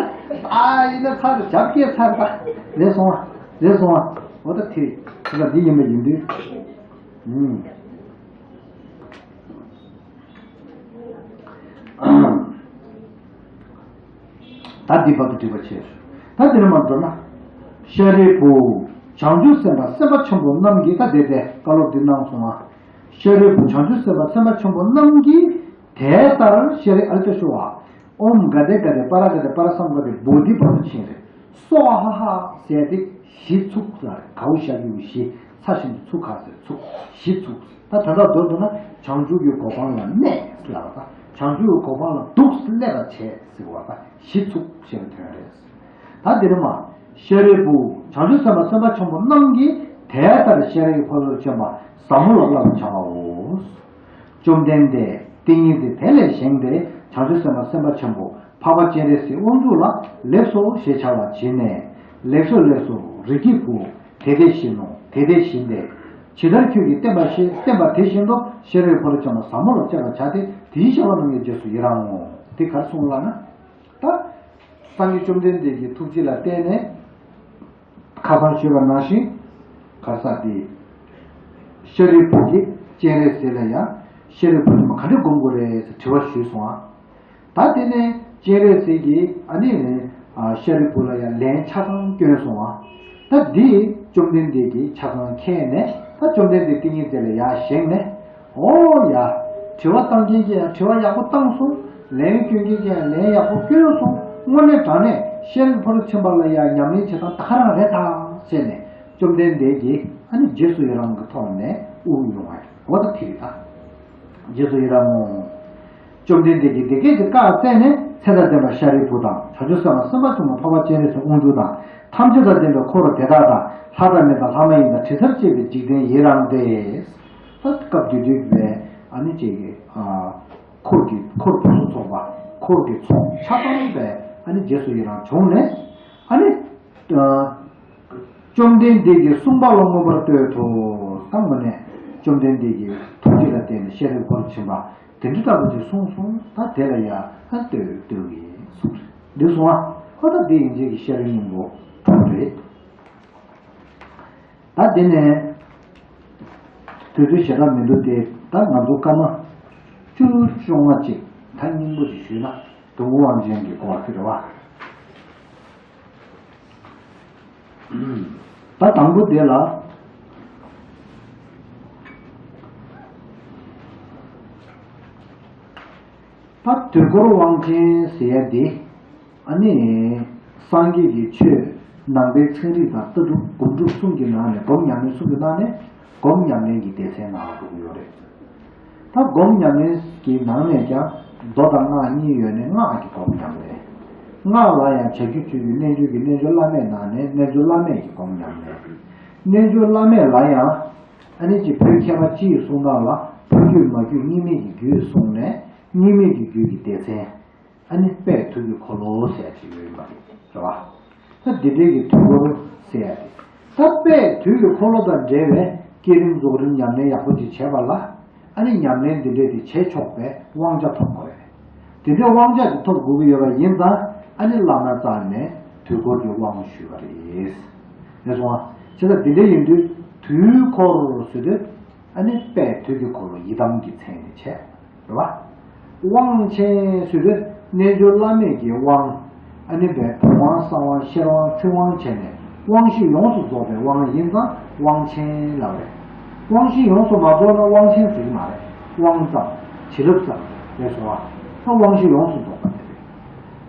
ཨ་ཡིན་ན་ཚར་ཞབས་སྐྱེས་ཚར་ད། རེད་སོང་བ། རེད་སོང་བ། འོ་ད་དེ་དེ་ལ་འདི་ཡིན་པ་ཡིན་དུས། ཨུམ། ཨ། ད་འདི་བར་དུ་འགྲིག་པ་བྱས། ད་འདི་ནས་མར་འགྲོ་ན། ཤཱ་རིའི་བུ། བྱང་ཆུབ་སེམས་དཔའ་སེམས་དཔའ་ཆེན་པོ་རྣམས་ཀྱིས། ད་དེ་དེ་བཀའ་སློབ་འདི་གནང་སོང་ང་། ཤཱ་རིའི་བུ། བྱང་ཆུབ་སེམས་དཔའ་སེམས་དཔའ་ཆེན་པོ་རྣམས་ཀྱིས། དེ་ལྟར་ཤཱ་རིའི། ཨ་ལ་ཅོ་ཤོ་བ། ཨོཾ་ག་དེ་ག་དེ་པཱ་ར་ག་དེ་པཱ་ར་སཾ་ག་དེ་བོ་དྷི་བ་རུ་ཕྱིན་རེ། སྭཱ་ཧཱ་ཧཱ་ཟེར་ཏེ་གཞི་ཚུགས་ལ་གའོ་ཤ་གི་གཞི་ཚ་ཞིང་ཚུགས་ཁ་ཟེར་ཚུགས་གཞི་ཚུགས། ད་དོན་དག་མདོར་བསྡུ་ན་བྱང་ཆུབ་ཀྱི་གོ་འཕང་ལ་གནས་ལབ་པ། བྱང་ཆུབ་ཀྱི་གོ་འཕང་ལ་འདུག་སླེབས་པ་བྱས་ཟེར་བ། ད་གཞི་ཚུགས་ཞེས་པའི་དོན་རེད། ད་འདིར་མ། ཤཱ་རིའི་བུ། བྱང་ཆུབ་སེམས་དཔའ་སེམས་དཔའ་ཆེན་པོ་རྣམས་ཀྱིས་དེ་ལྟར་ཤཱ་རིའི་ཕ་རོལ་ཏུ་ཕྱིན་པ་ཟབ་མོ་ལ་བསླབ་པར་བྱའོ། བཅོམ་ལྡན་འདས་ཏིང་ངེ་འཛིན་དེ་ལས་བཞེངས་ཏེ། བྱང་ཆུབ་སེམས་དཔའ་སེམས་དཔའ་ཆེན་པོ་འཕགས་པ་སྤྱན་རས་གཟིགས་དབང་ཕྱུག་ལ་ལེགས་སོ་ཞེས་བྱ་བ་བྱིན་ནས། ལེགས་སོ་ལེགས་སོ་རིགས་ཀྱི་བུ། དེ་དེ་བཞིན་ནོ། དེ་དེ་བཞིན་ཏེ། ཇི་ལྟར་ཁྱོད་ཀྱིས་བསྟན་པ་བཞིན། བསྟན་པ་དེ་བཞིན་དུ་ཤཱ་རིའི་ཕ་རོལ་ཏུ་ཕྱིན་པ་ཟབ་མོ་ལ་སྤྱད་པར་བྱ་སྟེ། དེ་བཞིན་གཤེགས་པ་རྣམས་ཀྱི་རྗེས་སུ་ཡི་རང་ངོ་། དེ་གར་གསུངས་ལ་ན། ད་སངས་རྒྱས་བཅོམ་ལྡན་འདས་ཀྱི་ཐུགས་རྗེ་ལ་བརྟེན་ནས། ཁ་སང་ཞུས་པ་ནང་བཞིན། གར་ས་དེ། ཤཱ་རིའི་བུ་གིས་སྤྱན་རས་གཟིགས་ལ་ཡང་། ཤཱ་རིའི་བུ་ནི་ག་འདྲ་སྒོམ་དགོས་རེད་ཟེར་དྲི་བ་ཞུས་སོང་ཨ། ད་དེ་ནས་སྤྱན་རས་གཟིགས་ཀྱིས་ཨ་ནི། ཨ། ཤཱ་རིའི་བུ་ལ་ཡང་ལན་ཆ་ཚང་བསྐྱོན་སོང་ཨ། ད་འདི་བཅོམ་ལྡན་འདས་ཀྱིས་ཆ་ཚང་མཁྱེན་ནས། ད་བཅོམ་ལྡན་འདས་ཏིང་ངེ་འཛིན་ལ་ཡར་བཞེངས་ནས། ཨོ་ཡ། དྲི་བ་བཏང་མཁན་གྱིས་ཡང་དྲི་བ་ཡག་པོ་བཏང་སོང་། ལན་སྐྱོན་མཁན་གྱིས་ཡང་ལན་ཡག་པོ་སྐྱོན་སོང་། དངོས་གནས་དྲང་གནས་ཤཱ་རིའི་ཕ་རོལ་ཕྱིན་པ་ལ་ཡང་ཉམས་ལེན་བྱེད་སྟངས་ད་ག་རང་རེད་ད་ཟེར་ནས། བཅོམ་ལྡན་འདས་ཀྱིས་ཨ་ནི་རྗེས་སུ་ཡི་རང་གི་ཐོག་ནས་དབུགས་དབྱུང་བ་འོ་ད་དེ་རེད་ད། རྗེས་སུ་ཡི་རང་ངོ་། བཅོམ་ལྡན་འདས་ཀྱིས་འདི་སྐད་ཅེས་བཀའ་སྩལ་ནས། ཚེ་དང་ལྡན་པ་ཤཱ་རིའི་བུ་དང་། བྱང་ཆུབ་སེམས་དཔའ་སེམས་དཔའ་ཆེན་པོ་འཕགས་པ་སྤྱན་རས་གཟིགས་དབང་ཕྱུག་དང་། ཐམས་ཅད་དང་ལྡན་པའི་འཁོར་དེ་དག་དང་། ལྷ་དང་མི་དང་ལྷ་མ་ཡིན་དང་། དྲི་ཟར་བཅས་པའི་འཇིག་རྟེན་ཡི་རངས་ཏེ། ད་སྐབས་དེ་དུས་པའི་ཨ་ནི་ཅིག་གི་ཨ། འཁོར་གྱི་འཁོར་ཕུན་སུམ་ཚོགས་པ། འཁོར་གྱི་ཚོགས་ཆ་ཚང་པས་ཨ་ནི་རྗེས་སུ་ཡི་རང་བྱུང་ནས། ཨ་ནི། ཨ། བཅོམ་ལྡན་འདས་ཀྱིས་གསུངས་པ་ལ་མངོན་པར་བསྟོད་དོ། ད་དངོས་གནས་བཅོམ་ལྡན་འདས་ཀྱི་ཐུགས་རྗེ་ལ་བརྟེན་ནས་ཤཱ་རིའི་ཕ་རོལ་ཕྱིན་པ་དེ་འདྲ་ལྟ་བུ་ཅིག་གསུངས་སོང་། ད་དེ་ལ་ཡང་ཨ་བསྟོད་བསྟོད་ཀྱི་གསུངས་རེད། འདི་གསུངས་ཨ། ཨོ་ད་འདི་ཡིན་ཅིག་གི་ཤཱ་རིའི་སྙིང་པོ་དྲུག་རེད། ད་དེ་ནས་དུས་ཚོད་ཞེ་དྲག་མི་འདུག་སྟེ། ད་ང་ཚོ་སྐར་མ་བཅུ་བཅོ་ལྔ་ཅིག་ད་སྙིང་པོ་ཅིག་ཞུས་ན། དུང་དབང་ཅན་གྱི་སྐོར་དེ་རེད་བ། ད་དང་པོ་དེ་ལ། ད་དུས་འཁོར་དབང་ཆེན་ཟེར་ཡ་དེ། ཨ་ནི། སངས་རྒྱས་ཀྱི་ཆོས་ནང་པའི་ཚན་རིག་དང་ལྟ་གྲུབ་སྒོམ་སྒྲུབ་གསུམ་གྱི་ནང་ནས། སྒོམ་ཉམས་ལེན་གསུམ་གྱི་ནང་ནས་སྒོམ་ཉམས་ལེན་གྱི་སྡེ་ཚན་ནང་ལ་འགྲོ་གི་ཡོད་རེད། ད་སྒོམ་ཉམས་ལེན་གྱི་ནང་ནས་ཀྱང་མདོ་དང་སྔགས་གཉིས་ཡོད་ནས། སྔགས་ཀྱི་སྒོམ་ཉམས་ལེན། སྔགས་ལ་ཡང་བྱ་རྒྱུད་སྤྱོད་རྒྱུད་རྣལ་འབྱོར་གྱི་རྣལ་འབྱོར་བླ་མེད་ནང་ནས་རྣལ་འབྱོར་བླ་མེད་ཀྱི་སྒོམ་ཉམས་ལེན། རྣལ་འབྱོར་བླ་མེད་ལ་ཡང་། ཨ་ནི་ཅིག་བོད་མཁས་པ་སྤྱི་ཡི་གསུང་སྟངས་ལ་ཕ་རྒྱུད་མ་རྒྱུད་གཉིས་མེད་ཀྱི་རྒྱུད་གསུངས་ནས། གཉིས་མེད་ཀྱི་རྒྱུད་ཀྱི་སྡེ་ཚན། ཨ་ནི་དཔལ་དུས་ཀྱི་འཁོར་ལོ་ཟེར་ཡ་ཅིག་ཡོད་ཡིན་པ་རེད་བ། ད་འདི་འདྲའི་གི་དུས་འཁོར་ཟེར་ཡ་དེ། ད་དཔལ་དུས་ཀྱི་འཁོར་ལོ་དང་འབྲེལ་བའི་བསྐྱེད་རིམ་རྫོགས་རིམ་ཉམས་ལེན་ཡག་པོ་ཅིག་བྱས་པ་ལ། ཨ་ནི་ཉམས་ལེན་འདི་འདྲའི་དེ་བྱེད་ཆོག་པའི་དབང་ཆ་ཐོབ་དགོས་རེད། དེ་འདྲའི་དབང་ཆ་དེ་ཐོབ་དགོས་ཀྱི་ཡོད་པ་ཡིན་ཙང་། ཨ་ནི་བླ་མ་རྩ་ནས་དུས་འཁོར་གྱི་དབང་ཞུས་པ་རེད། རེད་སོང་ཨ། བྱས་ཙང་འདི་འདྲ་ཡིན་དུས་དུས་འཁོར་ཟེར་དུས། ཨ་ནི་དཔལ་དུས་ཀྱི་འཁོར་ལོ་ཡི་དམ་གྱི་མཚན་ནས་བྱས། རེད་བ། དབང་ཆེན་ཟེར་དུས་རྣལ་འབྱོར་བླ་མེད་ཀྱི་དབང་། ཨ་ནི་བའི་བུམ་དབང་གསང་དབང་ཤེར་དབང་ཆོས་དབང་བྱས་ནས། དབང་བཞི་ཡོངས་སུ་རྫོགས་པའི་དབང་ཡིན་ཙང་དབང་ཆེན་ལབ་རེད། དབང་བཞི་ཡོངས་སུ་མ་རྫོགས་ན་དབང་ཆེན་ཟེར་གྱི་མ་རེད། དབང་ཙམ། བྱིན་རླབས་ཙམ་རེད་སོང་བ། ད་དབང་བཞི་ཡོངས་སུ་རྫོགས་པ་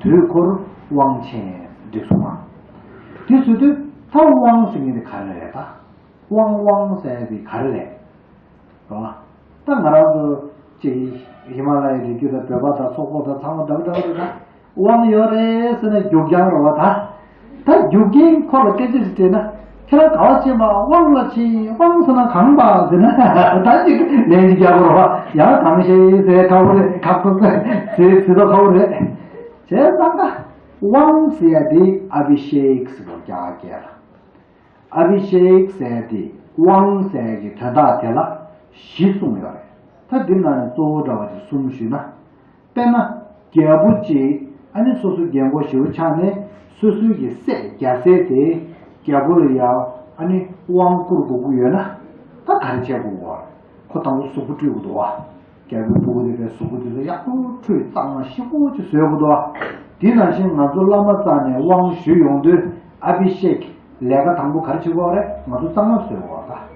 དེ་རེད། དུས་འཁོར་དབང་ཆེན་འགྲིག་སོང་བ། དེ་ཟེར་དུས་ད་དབང་ཟེར་མཁན་དེ་ག་རེ་རེད་ད། དབང་། དབང་ཟེར་ཡ་དེ་ག་རེ་རེད། རེད་བ། ད་ང་རང་ཚོ་ཅིག་ཧི་མ་ལ་ཡའི་རི་རྒྱུད་དང་བོད་པ་དང་སོག་པོ་དང་ཚང་མ་འདྲ་བོ་འདྲ་བོ་རེད་ད། དབང་ཡོད་རེད་ཟེར་ན་རྒྱུག་རྐྱང་རེད་བ་ད། ད་རྒྱུག་རྐྱེན་ཁོ་ལ་སྐད་ཆ་ཞིག་དྲིས་ན། ཁྱེད་རང་ག་བ་ཕྱིན་པ། དབང་ལ་ཕྱིན། དབང་ཟེར་ན་གང་པ་ཟེར་ན། ད་ཅིག་ལན་ཅིག་རྒྱག་དགོས་རེད་བ། ཡང་གང་ཤེས་ཟེར་ཁག་པོ་རེད། ཁག་པོ་ཟེར་ཟེར་ད་ཁག་པོ་རེད། བྱས་ཙང་ད་དབང་ཟེར་ཡ་དེ་ཨ་བྷི་ཤེག་ཟེར་བ་རྒྱ་སྐད་ལ། ཨ་བྷི་ཤེག་ཟེར་ཏེ་དབང་ཟེར་གྱི་དོན་དག་དེ་ལ་བཞི་གསུངས་ཡོད་རེད། ད་འདི་ནང་ནས་གཙོ་བོ་འདྲ་བ་ཅིག་གསུམ་ཞུས་ན། དཔེར་ན་རྒྱལ་པོ་གཅིག་ཨ་ནི་སོ་སོའི་རྒྱལ་འགོ་ཞེ་པོ་ཆགས་ནས། སོ་སོའི་གི་སྲས་རྒྱལ་སྲས་དེ་རྒྱལ་པོ་ལ་ཡ་ཨ་ནི་དབང་བསྐུར་དགོས་ཀྱི་ཡོད་ན། ད་ག་རེ་བྱེད་དགོས་པ། ཁོ་དང་པོ་གཟུགས་པོ་སྤྲུལ་དགོས་འདུག་བ། རྒྱལ་པོའི་སྤུ་གུ་དེ་པའི་གཟུགས་པོ་དེ་ཚོ་ཡག་པོ་འཁྲུད་གཙང་མ་ཞིམ་པོ་ཅིག་བཟོས་དགོས་འདུག་བ། དེ་ནང་བཞིན་ང་ཚོ་བླ་མ་རྩ་ནས་དབང་ཞུས་ཡོང་དུས་ཨ་བི་ཤེག་ལས་ཀ་དང་པོ་ག་རེ་བྱེད་དགོས་རེད། ང་ཚོ་གཙང་མ་བཟོས་དགོས་རེད།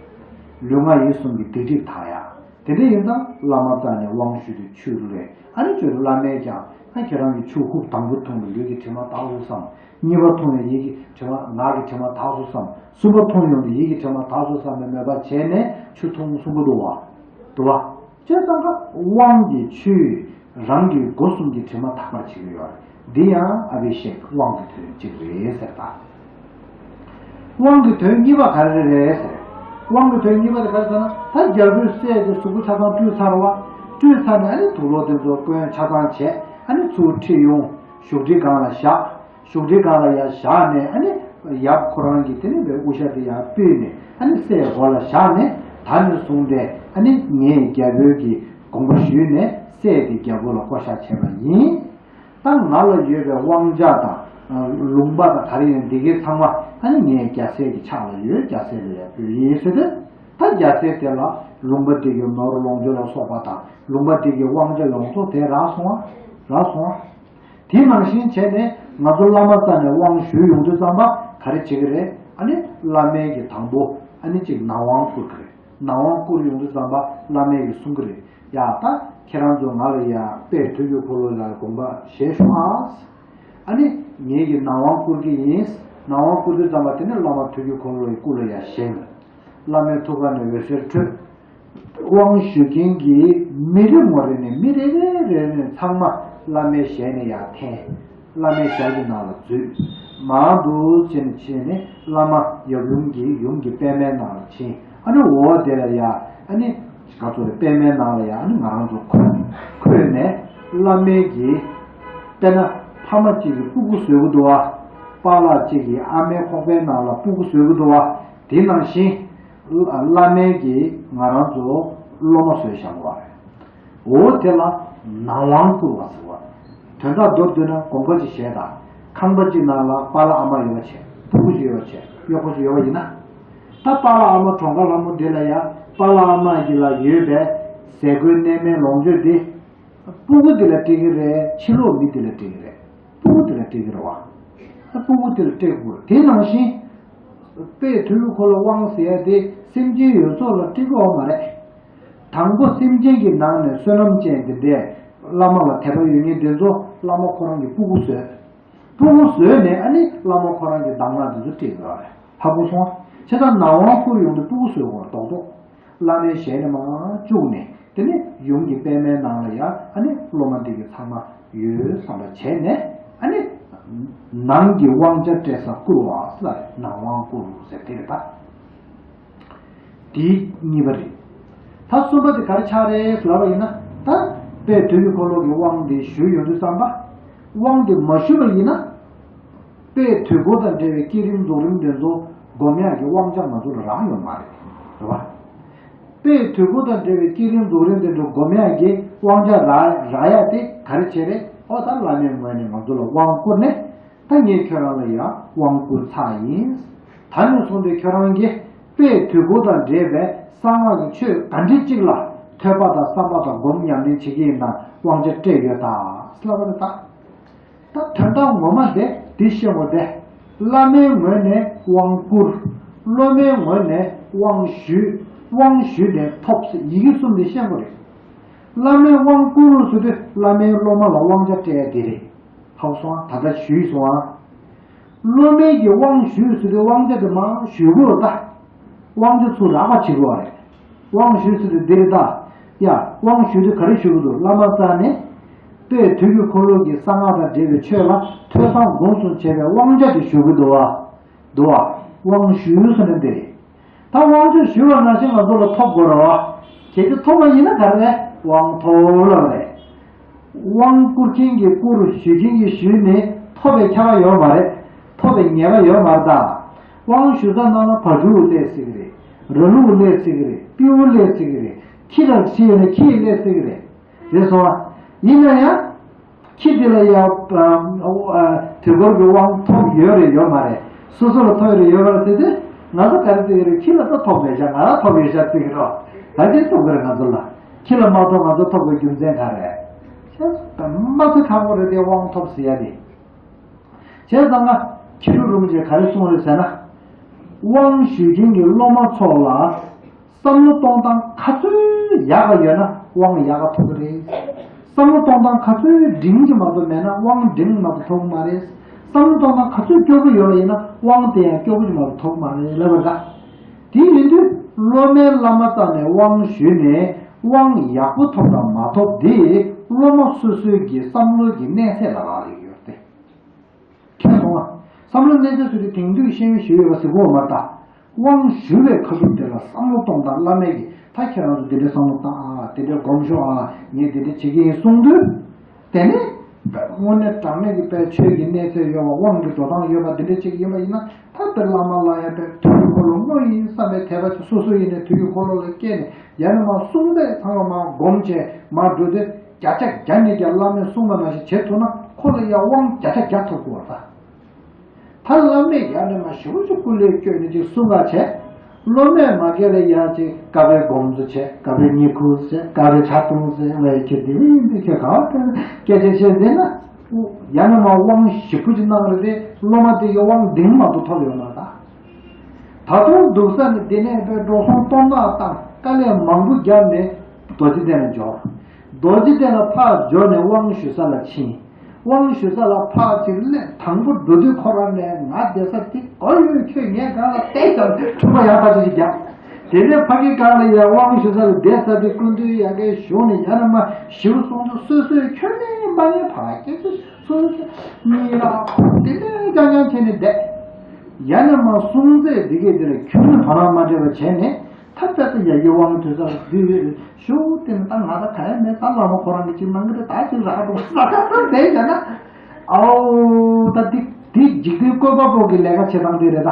ད་ལུས་ངག་ཡིད་གསུམ་གྱི་སྡིག་སྒྲིབ་དག་ཡ། དེ་འདྲ་ཡིན་ཙང་བླ་མ་རྩ་ནས་དབང་ཞུས་དུས་ཆུ་རེད། ཨ་ནི་ཆུ་བླ་མས་ཀྱང་ཨ་ཁྱེད་རང་གི་ཆུ་ཧུབ་དང་པོ་འཐུང་ནས་ལུས་ཀྱི་དྲི་མ་དག་སོང་བསམ། གཉིས་པ་འཐུང་ནས་ཡིད་ཀྱི་དྲི་མ་ངག་གི་དྲི་མ་དག་སོང་བསམ། གསུམ་པ་འཐུང་ཡོང་དུས་ཡིད་ཀྱི་དྲི་མ་དག་སོང་བསམ་པའི་མོས་པ་བྱས་ནས་ཆུ་འཐུང་གསུང་གི་འདུག་བ། འདུག་བ། བྱས་ཙང་ཀ་དབང་གི་ཆུས་རང་གི་སྒོ་གསུམ་གྱི་དྲི་མ་དག་པར་བྱེད་ཀྱི་ཡོད་རེད། འདི་ཡང་ཨ་བི་ཤེག་དབང་གི་དོན་གཅིག་རེད་ཟེར་ད། དབང་གི་དོན་གཉིས་པ་ག་རེ་རེད་ཟེར། དབང་གི་དོན་གཉིས་པ་དེ་ག་རེ་ཟེར་ན། ད་རྒྱལ་པོའི་སྲས་དེ་གཟུགས་པོ་ཆ་ཚང་བཀྲུས་ཚར་བ། བཀྲུས་ཚར་ནས་ཨ་ནི་དུག་ལོག་དེ་ཚོ་སྐོན་ཆ་ཚང་བྱས། ཨ་ནི་ཚུར་ཁྲིད་ཡོང་། བཞུགས་ཁྲིའི་སྒང་ལ་བཞག་བཞུགས་ཁྲིའི་སྒང་ལ་ཡར་བཞག་ནས། ཨ་ནི་ཡབ་ཁོ་རང་གིས་དེ་ནས་པའི་དབུ་ཞྭ་དེ་ཡར་ཕུད་ནས། ཨ་ནི་སྲས་མགོ་ལ་བཞག་ནས། ད་ནས་བཟུང་སྟེ་ཨ་ནི་ངས་རྒྱལ་པོའི་གི་དགོངས་པ་ཞུས་ནས་སྲས་དེ་རྒྱལ་པོ་ལ་བསྐོ་བཞག་བྱས་པ་ཡིན། ད་ང་ལ་ཡོད་པའི་དབང་ཆ་དང་ལུང་པ་དང་ག་རེ་ཡིན་འདི་གའི་ཚང་མ་ཨ་ནི་ངའི་རྒྱལ་སྲས་ཀྱི་ཕྱག་ལ་ཡོད། རྒྱལ་སྲས་ལ་ཡར་ཕུལ་ཡིན་ཟེར་ཏེ། ད་རྒྱལ་སྲས་དེ་ལ་ལུང་པ་འདི་གའི་ནོར་ལོངས་སྤྱོད་ལ་སོགས་པ་དང་ལུང་པ་འདི་གའི་དབང་ཆ་ཡོངས་རྫོགས་དེ་རག་སོང་བ། རག་སོང་བ། དེ་ནང་བཞིན་བྱས་ནས་ང་ཚོ་བླ་མ་རྩ་ནས་དབང་ཞུས་ཡོང་དུས་ཙམ་པ་ག་རེ་བྱེད་ཀྱི་རེད། ཨ་ནི་བླ་མའི་གི་དང་པོ་ཨ་ནི་གཅིག་ནང་དབང་བསྐུར་གྱི་རེད། ནང་དབང་བསྐུར་ཡོང་དུས་ཙམ་པ་བླ་མས་ཀྱིས་གསུང་གི་རེད། ཡ་ད་ཁྱེད་རང་ཚོ་ང་ལ་ཡ་དཔལ་དུས་ཀྱི་འཁོར་ལོ་ལ་དགོངས་པ་བཞེས་ཤོག་ཨ། ཨ་ནི་ངེད་ཀྱིས་ནང་དབང་བསྐུར་གྱི་ཡིན། ནང་དབང་བསྐུར་དུས་ཙམ་པ་དེ་ནས་བླ་མ་དུས་ཀྱི་འཁོར་ལོ་ཡི་སྐུ་ལ་ཡ་བཞེངས། བླ་མའི་ཐུགས་ཀ་ནས་འོད་ཟེར་འཕྲོས། དབང་ཞུ་མཁན་གྱི་མི་རེ་ངོ་རེ་ནས་མི་རེ་རེ་རེ་ནས་ཚང་མ་བླ་མའི་ཞལ་ནས་ཡར་འཐེན། བླ་མའི་ཞལ་གྱི་ནང་ལ་འཛུལ། མར་འདུག་ཅེས་ནས་ཕྱིན་ནས་བླ་མ་ཡབ་ཡུམ་གྱི་ཡུམ་གྱི་པད་མའི་ནང་ལ་ཕྱིན། ཨ་ནི་འོ་དེ་ལ་ཡ་ཨ་ནི་ག་ཚོད་རེད། པད་མའི་ནང་ལ་ཡ་ཨ་ནི་ང་རང་ཚོ་འཁོད་འཁོད་ནས་བླ་མའི་གི་དཔེར་ན་ཕ་མ་གཅིག་གི་སྤུ་གུ་བཟོ་གི་འདུག་བ། པཱ་ལགས་གཅིག་གི་ཨ་མའི་ཁོག་པའི་ནང་ལ་སྤུ་གུ་བཟོ་གི་འདུག་བ། དེ་ནང་བཞིན་བླ་མའི་གི་ང་རང་ཚོ་སློབ་མ་བཟོས་བཞག་པ་རེད། འོ་དེ་ལ་ནང་དབང་བསྐུར་བ་ཟེར་བ། དོན་དག་མདོར་བསྡུས་ན་དགོངས་པ་ཅིག་བཞེས་དང་། ཁང་པ་གཅིག་ནང་ལ་པཱ་ལགས་ཨ་མ་ཡོད་པ་བྱས། སྤུ་གུ་གཅིག་ཡོད་པ་བྱས། གཡོག་པོ་གཅིག་ཡོད་པ་ཡིན་ན། ད་པཱ་ལགས་ཨ་མ་གྲོངས་ཁ་ལྷ་མོ་འདི་ལ་ཡ་པཱ་ལགས་ཨ་མ་གི་ལ་ཡོད་པའི་ཟས་གོས་གནས་མལ་ལོངས་སྤྱོད་འདི། སྤུ་གུ་འདི་ལ་སྤྲད་ཀྱི་རེད། ཕྱི་ལོགས་མི་འདི་ལ་སྤྲད་ཀྱི་རེད། སྤུ་གུ་འདི་ལ་སྤྲད་ཀྱི་རེད་བ། ད་སྤུ་གུ་འདི་ལ་སྤྲད་དགོས། དེ་ནང་བཞིན། དཔལ་དུས་ཀྱི་འཁོར་ལོ་དབང་ཟེར་ཡ་དེ་སེམས་ཅན་ཡོངས་རྫོགས་ལ་སྤྲད་ཀྱི་ཡོད་མ་རེད། དང་པོ་སེམས་ཅན་གྱི་ནང་ནས་བསོད་ནམས་ཅན་དེ་འདྲས་བླ་མ་ལ་དད་པ་ཡོད་མཁན་དེ་ཚོ་བླ་མ་ཁོ་རང་གི་སྤུ་གུ་བཟོས། སྤུ་གུ་བཟོས་ནས་ཨ་ནི་བླ་མ་ཁོ་རང་གི་གདམས་ངག་དེ་ཚོ་སྤྲད་དགོས་རེད། ཧ་གོ་སོང་ཨ། བྱས་ཙང་ནང་དབང་བསྐུར་ཡོང་དུས་སྤུ་གུ་བཟོས་དགོས་རེད། རྡོག་རྡོག་བླ་མའི་ཞལ་ནས་མར་བཅུག་ནས་དེ་ནས་ཡུམ་གྱི་པད་མའི་ནང་ལ་ཡ་ཨ་ནི་སློབ་མ་འདི་གི་ཚང་མ་ཡོད་བསམ་པ་བྱས་ནས། ཨ་ནི་ནང་གི་དབང་ཆ་སྤྲད་ས་བསྐུར་བ་ལ་ནང་དབང་བསྐུར་ཟེར་དེ་རེད་ད། དེ་གཉིས་པ་རེད། ད་གསུམ་པ་དེ་ག་རེ་ཆགས་རེད་ལབ་པ་ཡིན་ན། ད་དཔལ་དུས་ཀྱི་འཁོར་ལོ་གི་དབང་དེ་ཞུས་ཡོང་དུས་ཙམ་པ། དབང་དེ་མ་ཞུས་པ་ཡིན་ན། དཔལ་དུས་འཁོར་དང་འབྲེལ་བའི་བསྐྱེད་རིམ་རྫོགས་རིམ་དེ་ཚོ་སྒོམ་ཡག་གི་དབང་ཆ་ང་ཚོ་ལ་རག་ཡོད་མ་རེད། རེད་བ། དཔལ་དུས་འཁོར་དང་འབྲེལ་བའི་བསྐྱེད་རིམ་རྫོགས་རིམ་དེ་ཚོ་སྒོམ་ཡག་གི་དབང་ཆ་རག་རག་ཡག་དེ་ག་རེ་བྱས་རེད། ཨོ་ད་བླ་མའི་ངོས་ནས་ང་ཚོ་ལ་དབང་བསྐུར་ནས། ད་ངས་ཁྱོད་རང་ལ་ཡང་དབང་བསྐུར་ཚར་ཡིན། ད་ནས་བཟུང་སྟེ་ཁྱོད་རང་གིས་དཔལ་དུས་འཁོར་དང་འབྲེལ་བའི་གསང་སྔགས་ཀྱི་ཆོས་ག་འདྲ་ཅིག་ལ་ཐོས་པ་དང་བསམ་པ་དང་སྒོམ་ཉམས་ལེན་བྱེད་ཀྱི་ཡིན་ན་དབང་ཆ་སྤྲད་ཡོད་ད་ཟེར་ལབ་པ་རེད་ད། ད་དོན་དག་ངོ་མ་དེ་འདི་ཤེས་དགོས་ཏེ། བླ་མའི་ངོས་ནས་དབང་བསྐུར། སློབ་མའི་ངོས་ནས་དབང་ཞུས། དབང་ཞུས་ནས་ཐོབ་ཟེར་ཡི་གེ་གསུམ་འདི་ཤེས་དགོས་རེད། བླ་མས་དབང་བསྐུར་ཟེར་དུས་བླ་མའི་སློབ་མ་ལ་དབང་ཆ་སྤྲད་ཡ་དེ་རེད། ཧ་གོ་སོང་ཨ། ད་ལྟ་ཞུས་སོང་ཨ། སློབ་མས་ཀྱི་དབང་ཞུས་ཟེར་དུས་དབང་ཆ་དེ་མར་ཞུ་དགོས་ད། དབང་ཆ་ཚུར་རག་པ་བྱེད་དགོས་རེད། དབང་ཞུས་ཟེར་དུས་འདི་རེད་ད། ཡ། དབང་ཞུ་དུས་ག་རེ་ཞུ་གི་འདུག་བླ་མ་རྩ་ནས། དཔལ་དུས་ཀྱི་འཁོར་ལོ་གི་གསང་སྔགས་དང་འབྲེལ་བའི་ཆོས་ལ་ཐོས་བསམ་སྒོམ་གསུམ་བྱས་པའི་དབང་ཆ་དེ་ཞུ་གི་འདུག་བ། འདུག་བ། དབང་ཞུས་ཟེར་ན་འདི་རེད། ད་དབང་ཆ་ཞུས་པ་ནང་བཞིན་ང་ཚོ་ལ་ཐོབ་དགོས་རེད་བ། གལ་ཏེ་ཐོབ་པ་ཡིན་ན་ག་རེ་རེད། དབང་ཐོབ་ལབ་རེད། དབང་བསྐུར་མཁན་གྱིས་བསྐུར། ཞུ་མཁན་གྱིས་ཞུས་ནས་ཐོབ་པའི་ཁྱབ་པ་ཡོད་མ་རེད། ཐོབ་པའི་ངེས་པ་ཡོད་མ་རེད་ད། དབང་ཞུ་ས་ནང་ལ་བ་ཕྲུག་སླེབས་སྲིད་ཀྱི་རེད། ར་ལུག་སླེབས་སྲིད་ཀྱི་རེད། སྤྲེའུ་སླེབས་སྲིད་ཀྱི་རེད། ཁྱི་ལ་ཁྱི་ཡོད་ན་ཁྱི་སླེབས་སྲིད་ཀྱི་རེད། རེད་སོང་ཨ། ཡིན་ན་ཡང་། ཁྱི་དེ་ལ་ཡ། དུས་འཁོར་གྱི་དབང་ཐོབ་ཡོད་རེད་ཡོད་མ་རེད། སོ་སོ་ལ་ཐོབ་ཡོད་རེད་ཡོད་མ་རེད་ཟེར་དུས། ང་ཚོ་ག་རེ་བརྩི་གི་རེད། ཁྱི་ལ་ད་ཐོབ་མེད་ཤག་ང་རང་ཐོབ་ཡོད་ཤག་བརྩི་གི་རེད། ད་ཅི་ཐོབ་གི་རེད་ང་ཚོ་ལ། ཁྱི་ལ་མ་ཐོབ་ང་ཚོ་ཐོབ་པའི་རྒྱུ་མཚན་ག་རེ། ཁྱེད་ཚོ་མ་ཐོབ་ཁག་པོ་རེད་དེ། དབང་ཐོབ་ཟེར་ཡ་དེ། བྱས་ཙང་ང་ཁྱི་རུ་རུམ་གྱིས་ག་རེ་གསུངས་རེད་ཟེར་ན། དབང་ཞུ་མཁན་གྱི་སློབ་མ་ཚོ་ལ་བསམ་བློ་གཏོང་སྟངས་ག་ཚོད་ཡག་ག་ཡོད་ན་དབང་ཡག་ག་ཐོབ་ཀྱི་རེད། བསམ་བློ་གཏོང་སྟངས་ག་ཚོད་འབྲིང་གི་མ་གཏོགས་མེད་ན་དབང་འབྲིང་མ་གཏོགས་ཐོབ་ཀྱི་མ་རེད། བསམ་བློ་གཏོང་སྟངས་ག་ཚོད་སྐྱོ་པོ་ཡོད་པ་ཡིན་ན་དབང་དེ་ཡང་སྐྱོ་པོ་ཞིག་མ་གཏོགས་ཐོབ་ཀྱི་མ་རེད་ལབ་པ་འདྲ། དེ་ཡིན་དུས་སློབ་མའི་བླ་མ་རྩ་ནས་དབང་ཞུས་ནས་དབང་ཡག་པོ་ཐོབ་དང་མ་ཐོབ་དེ་སློབ་མ་སོ་སོའི་གི་བསམ་བློ་གི་གནས་ཚད་ལ་རག་ལས་ཡོད་རེད། མཁྱེན་སོང་ང་། བསམ་བློ་གནས་ཚད་སུ་དེ་དེང་དུས་ཤེས་ཡོན་ཞུ་ཡོད་པ་ཟེར་གོ་མ་ད། དབང་ཞུ་བའི་ཁ་ཐུག་དེ་ལ་བསམ་བློ་གཏོང་སྟངས། བླ་མས་ཀྱིས་ད་ཁྱེད་རང་ཚོ་དེ་འདྲའི་བསམ་བློ་བཏང་ཨ། དེ་འདྲའི་སྒོམ་ཤོག་ཨ། ངས་དེ་འདྲ་བྱེད་ཀྱི་ཡིན་གསུངས་དུས། དེ་ནས་དངོས་གནས་དྲང་གནས་ཀྱི་དཔེ་ཆོས་ཀྱི་གནས་ཚད་ཡོད་པ། དབང་གི་འགྲོ་སྟངས་ཡོད་པ་འདི་འདྲ་ཅིག་ཡིན་པ་ཡིན་ན། ད་དེ་བླ་མ་ལ་ཡང་དཔེ་དུས་ཀྱི་འཁོར་ལོ་དངོས་ཡིན་བསམ་པའི་དད་པ་ཅིག་སོ་སོ་ཡིན་ནས་དུས་ཀྱི་འཁོར་ལོ་ལ་སྐྱེས་ནས་ཡང་ན་མ་གསུང་པའི་ཚང་མ་མ་སྒོམ་བྱས་མ་འགྲོ་དུས། བརྒྱ་ཆ་བརྒྱ་ནས་བརྒྱ་བླ་མས་གསུངས་པ་ནང་བཞིན་བྱེད་ཐུབ་ན་ཁོ་ལ་ཡང་དབང་བརྒྱ་ཆ་བརྒྱ་ཐོབ་དགོས་པ་རེད་ད། ད་བླ་མས་ཡང་ནས་མ་ཞེ་པོ་ཅིག་སྐུ་ལས་བསྐྱོན་ནས་ཅིག་གསུང་ག་བྱས། སློབ་མས་མ་གལ་ལ་ཡང་ཅིག་དཀའ་བའི་སྒོམ་ཚུལ་བྱས། དཀའ་བའི་བསྙེན་བཀུར་བྱས། དཀའ་བའི་ཕྱག་སྟོང་བྱས། ལས་ཁྱེད་འདི་བས་འདི་ཁྱེད་ག་བ་སྐད་ཆ་བཤད་འདི་ན། ཡང་ན་མ་དབང་ཞེ་པོ་ཅིག་གནང་རེད་དེ། སློབ་མ་དེ་གི་དབང་འབྲིང་མ་གཏོགས་ཐོབ་ཡོད་མ་རེད་ད། ད་དུང་འདུག་ས་ནས་འདི་ནས་དཔེ་འགྲོ་སོང་སྟོང་ཕྲག་བཏང་། དཀའ་ལས་མང་པོ་བརྒྱབ་ནས་རྡོ་རྗེ་གདན་ལ་འབྱོར། རྡོ་རྗེ་གདན་ལ་ཕར་འབྱོར་ནས་དབང་ཞུ་ས་ལ་ཕྱིན། དབང་ཞུ་ས་ལ་ཕར་ཕྱིན་སླེབས། དང་པོ་འགྲོ་དུས་ཁོ་རང་ནས་ང་བསྡད་ས་འདི་ག་ཡོད། ཁྱོད་ངའི་སྒང་ལ་བསྡད་ཀྱང་འཁྲུག་པ་ཡག་པ་ཅིག་བརྒྱབ། དེ་ནས་ཕ་གི་སྒང་ལ་ཡར་དབང་ཞུ་ས་ལ་བསྡད་ས་དེ་སྐུ་མདུན་ཡ་གའི་གཞུག་ནས་ཡར་མར་ཞུ་སོང་དུས། སོ་སོས་ཁྱོད་ནས་མ་ཉན་ཕ་སྐད་ཆ་སོ་སོས་གཉིད་རག་དེ་ནས་རྐྱང་རྐྱང་བྱས་ནས་བསྡད། ཡར་ནས་མར་གསུང་ཚད་འདི་གས་དེ་ལ་ཁྱོད་ནས་དོ་སྣང་མ་སྤྲད་པ་བྱས་ནས། ད་ལྟ་ཡ་གི་དབང་དུས་ས་ལ་བསྡུས་པའི་ཞོག་དེ་ནས་ད་ང་ད་ག་ཡ་མེད། ད་བླ་མ་ཁོ་རང་གིས་ཅིག་གནང་གི་རེད། ད་ཅིག་རག་འགྲོ་ས་ད་བསྡད་བྱས་ན། ཨའོ་ད་འདི་འདི་འཇིག་རྟེན་བཀོད་པ་པོ་གི་ལས་ཀ་བྱེད་སྟངས་དེ་རེད་ད།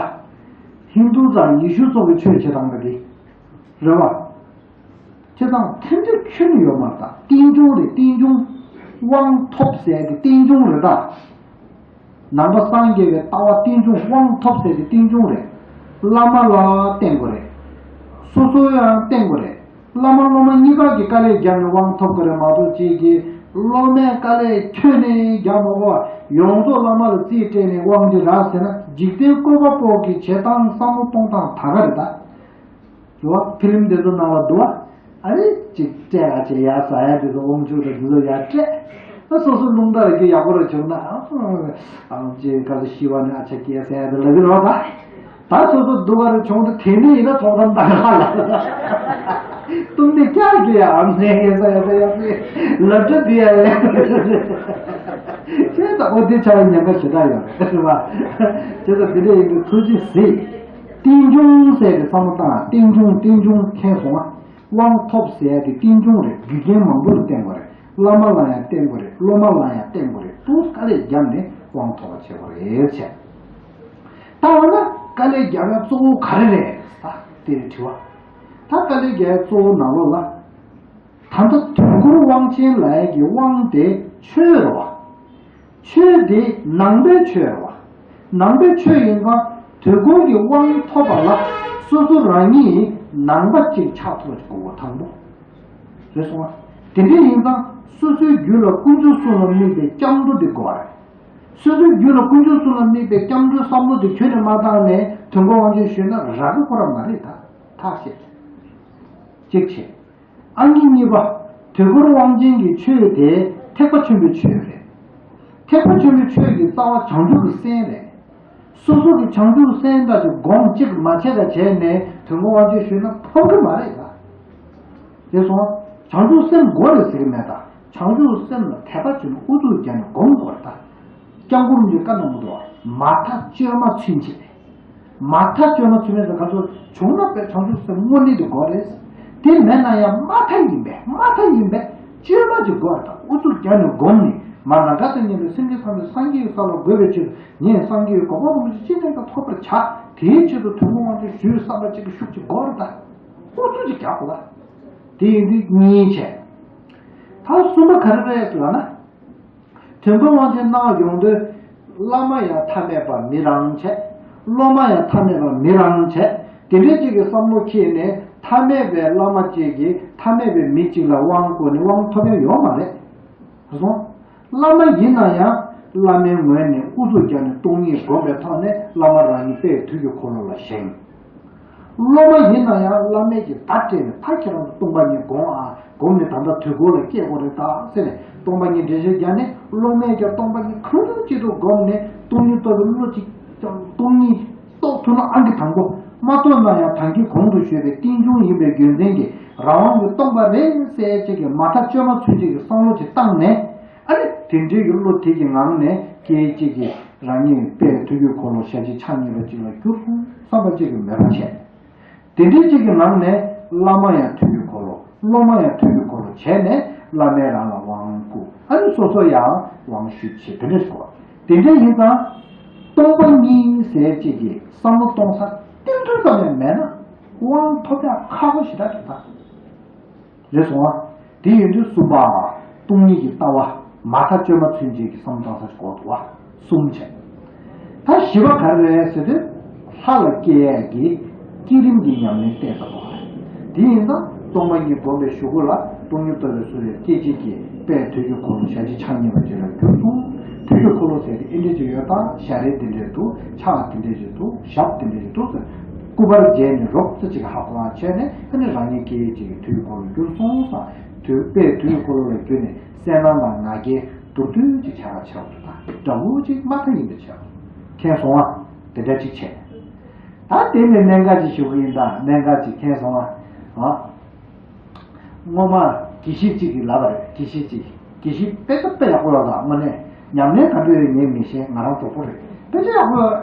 ཧིན་དུ་དང་ཡེ་ཤུ་སོགས་ཀྱི་ཆོས་བྱེད་སྟངས་རེད་དེ། རེད་བ། བྱས་ཙང་ཐེམ་ཆེ་ཁྱོན་ནས་ཡོད་མ་རེད་ད། རྟེན་འབྱུང་རེད། རྟེན་འབྱུང་། དབང་ཐོབ་ཟེར་དེ་རྟེན་འབྱུང་རེད་ད། ནང་པ་སངས་རྒྱས་པའི་ལྟ་བ་རྟེན་འབྱུང་། དབང་ཐོབ་ཟེར་དེ་རྟེན་འབྱུང་རེད། བླ་མ་ལ་བརྟེན་དགོས་རེད། སོ་སོ་ཡང་བརྟེན་དགོས་རེད། བླ་མ་སློབ་མ་གཉིས་ཀ་གིས་དཀའ་ལས་བརྒྱབ་ནས་དབང་ཐོབ་དགོས་རེད་མ་གཏོགས། གཅིག་གིས་སློབ་མས་དཀའ་ལས་ཁྱོན་ནས་བརྒྱབ་མ་དགོས་པ། ཡོངས་རྫོགས་བླ་མ་ལ་རྩིས་སྤྲད་ནས་དབང་དེ་རག་ཟེར་ན། འཇིག་རྟེན་བཀོད་པ་པོ་གི་བྱེད་སྟངས་བསམ་བློ་གཏོང་སྟངས་ད་ག་རེད་ད། རེད་བ། ཕི་ལིམ་དེ་ཚོ་ནང་ལ་འདུག་བ། ཨ་རེ་ཅིག་སྤྲད་ལ་ཅིག་ཡར་ཟ་ཡ་དེ་ཚོ། དབང་ཕྱུག་དང་དེ་ཚོ་ཡར་སྤྲད། ཨ་སོ་སོ་རླུང་རྟ་ལ་རྒྱུ་ཡག་པོ་རེ་བྱུང་ན། ཨ་ཨ་ཅིག་ག་ཚོད་ཤི་བ་ནི་ཨ་ཆ་སྐྱེས་ཟེར་ཡ་དེ་ལབ་ཀྱི་རེད་བ། ད་ད་སོ་སོ་སྡུག་ག་རེ་བྱུང་དུས་དེ་འདྲ་ཡིན་ན་ཐོག་ཐམ་ད་ག་ལ་སྟུམ་ནི་ཀྱག་གི་ཡ་ཨམ་ནེ་ཟ་ཡ་ཟ་ཡ་ཟེར། ལབ་འདྲ་འདི་ཡ་ཡ་ཁྱེད་ད་ཨོ་དེ་ཆ་བ་ཉེན་ཁ་ཞེ་དྲག་ཡོད་རེད་བ། བྱས་ཙང་དེ་འདྲ་ཡིན་དུས་ཐུགས་རྗེ་གཟིགས། རྟེན་འབྱུང་ཟེར་ཏེ་བསམ་བློ་བཏང་། རྟེན་འབྱུང་། རྟེན་འབྱུང་མཁྱེན་སོང་ང་། དབང་ཐོབ་ཟེར་ཏེ་རྟེན་འབྱུང་རེད། རྒྱུ་རྐྱེན་མང་པོ་ལ་བརྟེན་དགོས་རེད། བླ་མ་ལ་ཡང་བརྟེན་དགོས་རེད། སློབ་མ་ལ་ཡང་བརྟེན་དགོས་རེད། དུ་དཀའ་ལས་བརྒྱབ་ནས་དབང་ཐོབ་པ་བྱེད་དགོས་རེད་བྱས། ད་འོ་ན་དཀའ་ལས་བརྒྱབ་ཡ་གཙོ་བོ་ག་རེ་རེད། ད་དེ་རེད་དྲི་བ། ད་དཀའ་ལས་བརྒྱབ་ཡ་གཙོ་བོ་ནང་ལོགས་ལ། ད་ལྟ་དུས་འཁོར་དབང་ཆེན་ལབ་ཡ་གི་དབང་དེ་ཆོས་རེད་བ། ཆོས་དེ་ནང་པའི་ཆོས་རེད་བ། ནང་པའི་ཆོས་ཡིན་ཙང་དུས་འཁོར་གྱི་དབང་ཐོབ་པ་ལ་སོ་སོ་རང་ཉིད་ནང་པ་ཅིག་ཆགས་ཐུབ་པ་ཅིག་དགོས་པ་དང་པོ་རེད་སོང་བ། དེ་འདྲ་ཡིན་ཙང་སོ་སོའི་རྒྱུད་ལ་དཀོན་མཆོག་གསུམ་ལ་དམིགས་པའི་སྐྱབས་འགྲོ་དེ་དགོས་པ་རེད། སོ་སོའི་རྒྱུད་ལ་དཀོན་མཆོག་གསུམ་ལ་དམིགས་པའི་སྐྱབས་འགྲོའི་བསམ་བློ་དེ་ཁྱོན་ནས་མ་བཏང་ནས་དུས་འཁོར་དབང་ཆེན་ཞུས་ན་རག་གི་ཁོ་རང་མ་རེད་ད། ཐག་བཅད། གཅིག་བྱས། ཨ་ནི་གཉིས་པ། དུས་འཁོར་དབང་ཆེན་གྱི་ཆོས་དེ་ཐེག་པ་ཆེན་པོའི་ཆོས་རེད། ཐེག་པ་ཆེན་པོའི་ཆོས་ཀྱི་རྩ་བ་བྱང་ཆུབ་ཀྱི་སེམས་རེད། སོ་སོ་གི་བྱང་ཆུབ་སེམས་དང་དེ་སྒོམ་གཅིག་མ་བྱས་ད་བྱས་ནས་དུས་འཁོར་དབང་ཆེན་ཞུས་ན་ཕོག་གི་མ་རེད་ད། དེ་སོང་བྱང་ཆུབ་སེམས་དགོས་རེད་ཟེར་གི་མེད་ད། བྱང་ཆུབ་སེམས་ལ་དད་པ་བྱས་ནས་ཨུ་ཚུགས་བརྒྱབ་ནས་སྒོམ་དགོས་རེད་ད། སྐྱབས་མགོན་རིན་པོ་ཆེས་བཀའ་གནང་གི་འདུག་བ། མ་མཐའ་བཅོས་མ་ཚུན་ཆད། མ་མཐའ་བཅོས་མ་ཚུན་ཆད་ཟེར་ག་ཚོད་བྱུང་ན་པའི་བྱང་ཆུབ་སེམས་དངོས་གནས་དེ་དགོས་རེད། དེ་མེད་ན་ཡང་མ་མཐའ་ཡིན་པས། མ་མཐའ་ཡིན་པས་བཅོས་མ་ཅིག་དགོས་རེད་ད། ཨུ་ཚུགས་བརྒྱབ་ནས་སྒོམ་ནས་མ་ན་ག་ཏུ་ཉན་པའི་སེམས་ཅན་ཐམས་ཅད་སངས་རྒྱས་ཀྱི་ས་ལ་འགོད་པའི་ཕྱིར་ངས་སངས་རྒྱས་ཀྱི་གོ་འཕང་རིན་པོ་ཆེ་ཅི་ནས་ཀྱང་ཐོབ་པར་བྱ། དེའི་ཆེད་དུ་དུས་འཁོར་དབང་ཆེན་ཞུས་བསམ་པ་ཅིག་གི་ཤུགས་ཅིག་དགོས་རེད་ད། ཨུ་ཚུགས་ཅིག་རྒྱག་དགོས་ད། དེ་ཡིན་དུས་གཉིས་བྱས། ད་གསུམ་པ་ག་རེ་རེད་ལབ་ན། དུས་འཁོར་དབང་ཆེན་གནང་ཡོང་དུས། བླ་མ་ཡང་ཐ་མལ་པ་མི་རང་བྱས། སློབ་མ་ཡང་ཐ་མལ་པ་མི་རང་བྱས། དེ་འདྲའི་ཅིག་གི་བསམ་བློ་འཁྱེར་ནས། ཐ་མལ་པའི་བླ་མ་གཅིག་གིས་ཐ་མལ་པའི་མི་གཅིག་ལ་དབང་བསྐུར་ནས་དབང་ཐོབ་ཡ་ཡོད་མ་རེད། ག་སོང་། བླ་མ་ཡིན་ན་ཡང་བླ་མའི་ངོས་ནས་ཨུ་ཚུགས་རྒྱག་ནས་སྟོང་ཉིད་སྒོམ་པའི་ཐོག་ནས་བླ་མ་རང་ཉིད་དཔལ་དུས་ཀྱི་འཁོར་ལོ་ལ་བཞེངས། སློབ་མ་ཡིན་ན་ཡང་བླ་མས་ཀྱི་བརྡ་སྤྲད་ནས་ད་ཁྱེད་རང་ཚོ་སྟོང་པ་ཉིད་སྒོམ་ཨ། སྒོམ་ནས་ད་ལྟ་དུས་འཁོར་ལ་སྐྱེ་དགོས་རེད་ད་ཟེར་ནས་སྟོང་པ་ཉིད་འགྲེལ་བཤད་རྒྱག་ནས། སློབ་མས་ཀྱང་སྟོང་པ་ཉིད་གང་ཐུབ་ཅི་ཐུབ་སྒོམ་ནས་སྟོང་ཉིད་རྟོགས་པའི་བློ་གཅིག་ཀྱང་སྟོང་ཉིད་རྟོགས་ཐུབ་ན་ཨང་ཀི་དང་པོ། མ་རྟོགས་ན་ཡང་ད་གིན་གོང་དུ་ཞུས་པའི་རྟེན་འབྱུང་ཡིན་པའི་རྒྱུ་མཚན་གྱིས་རང་དབང་གིས་སྟོང་པ་རེད་ཟེར་ཅིག་གི་མ་མཐའ་གཅོད་མ་ཚུན་ཆད་ཀྱི་བསམ་བློ་ཅིག་བཏང་ནས། ཨ་ནི་དེ་འདྲའི་གི་བློ་དེ་གི་ངང་ནས་སྐད་ཅིག་གིས་རང་ཉིད་དཔལ་དུས་ཀྱི་འཁོར་ལོ་ཞལ་གཅིག་ཕྱག་གཉིས་པ་ཅིག་ལ་གྱུར་སོང་བསམ་པ་ཅིག་གི་མོས་པ་བྱས། དེ་འདྲའི་ཅིག་གི་ངང་ནས་བླ་མ་ཡང་དུས་ཀྱི་འཁོར་ལོ། སློབ་མ་ཡང་དུས་ཀྱི་འཁོར་ལོ་བྱས་ནས་བླ་མས་རང་ལ་དབང་བསྐུར། ཨ་ནི་སོ་སོ་ཡང་དབང་ཞུ་བྱེད། དེ་འདྲ་ཞིག་གོ། དེ་འདྲ་ཡིན་ཙང་སྟོང་པ་ཉིད་ཟེར་ཅིག་གི་བསམ་བློ་གཏོང་ས་ཏིལ་འབྲུ་ཙམ་ཡང་མེད་ན་དབང་ཐོབ་ཡག་ཁག་པོ་ཞེ་དྲག་རེད་ད། རེད་སོང་ཨ། དེ་ཡིན་དུས་གསུམ་པ། སྟོང་ཉིད་ཀྱི་ལྟ་བ་མ་མཐའ་གཅོད་མ་ཚུན་ཆད་ཀྱི་བསམ་བློ་གཏོང་ས་ཞིག་དགོས་འདུག་བ། གསུམ་བྱས། ད་བཞི་པ་ག་རེ་རེད་ཟེར་དུས། ལྷ་ལ་སྐྱེ་ཡས་ཀྱི་བསྐྱེད་རིམ་གྱི་ཉམས་ལེན་བལྟས་ཚར་བ་རེད། དེ་ཡིན་ཙང་སྟོང་པ་ཉིད་སྒོམ་པའི་གཞུག་གུ་ལ་སྟོང་ཉིད་རྟོགས་པའི་ཚུལ་ལས་སྐད་ཅིག་གིས་དཔལ་དུས་ཀྱི་འཁོར་ལོ་ཞལ་གཅིག་ཕྱག་གཉིས་པ་ཅིག་ལ་གྱུར་སོང་། དུས་ཀྱི་འཁོར་ལོ་ཟེར་དེ་ཨེ་འདྲ་ཅིག་ཡོད་ད། ཞལ་རས་དེ་འདྲ་ཅིག་འདུག་ཕྱག་དེ་འདྲ་ཅིག་འདུག་ཟེར། སྐུ་པར་མཇལ་ནས་རོབ་ཙམ་ཅིག་ཧ་གོ་བ་བྱས་ནས། ཨ་ནི་རང་ཉིད་སྐད་ཅིག་གིས་དུས་ཀྱི་འཁོར་ལོ་གྱུར་སོང་ཙང་། དུས་དཔལ་དུས་ཀྱི་འཁོར་ལོ་ལ་གྱུར་ནས་གསལ་སྣང་དང་ང་རྒྱལ་མདོར་བསྡུས་ཅིག་བྱ་བ་བྱས་པ་དང་འདྲ་བོ་ཅིག་མ་མཐའ་ཡིན་པའི་ཕྱིར། མཁྱེན་སོང་ཨ། དེ་འདྲ་ཅིག་བྱས། ད་དེ་ནས་གནད་འགག་ཅིག་ཞུ་གི་ཡིན་ད། གནད་འགག་ཅིག་མཁྱེན་སོང་ཨ། ཨ། སྔོན་མ་དགེ་བཤེས་གཅིག་གིས་ལབ་པ་རེད། དགེ་བཤེས་གཅིག་དགེ་བཤེས་དཔེ་ཆ་དཔེ་ཡག་པོ་ཡོད་ད། དངོས་གནས་ཉམས་ལེན་ག་འདྲ་ཡོད་ངས་མི་ཤེས། ང་རང་གྲོགས་པོ་རེད། དཔེ་ཆ་ཡག་པོ་ཡོད།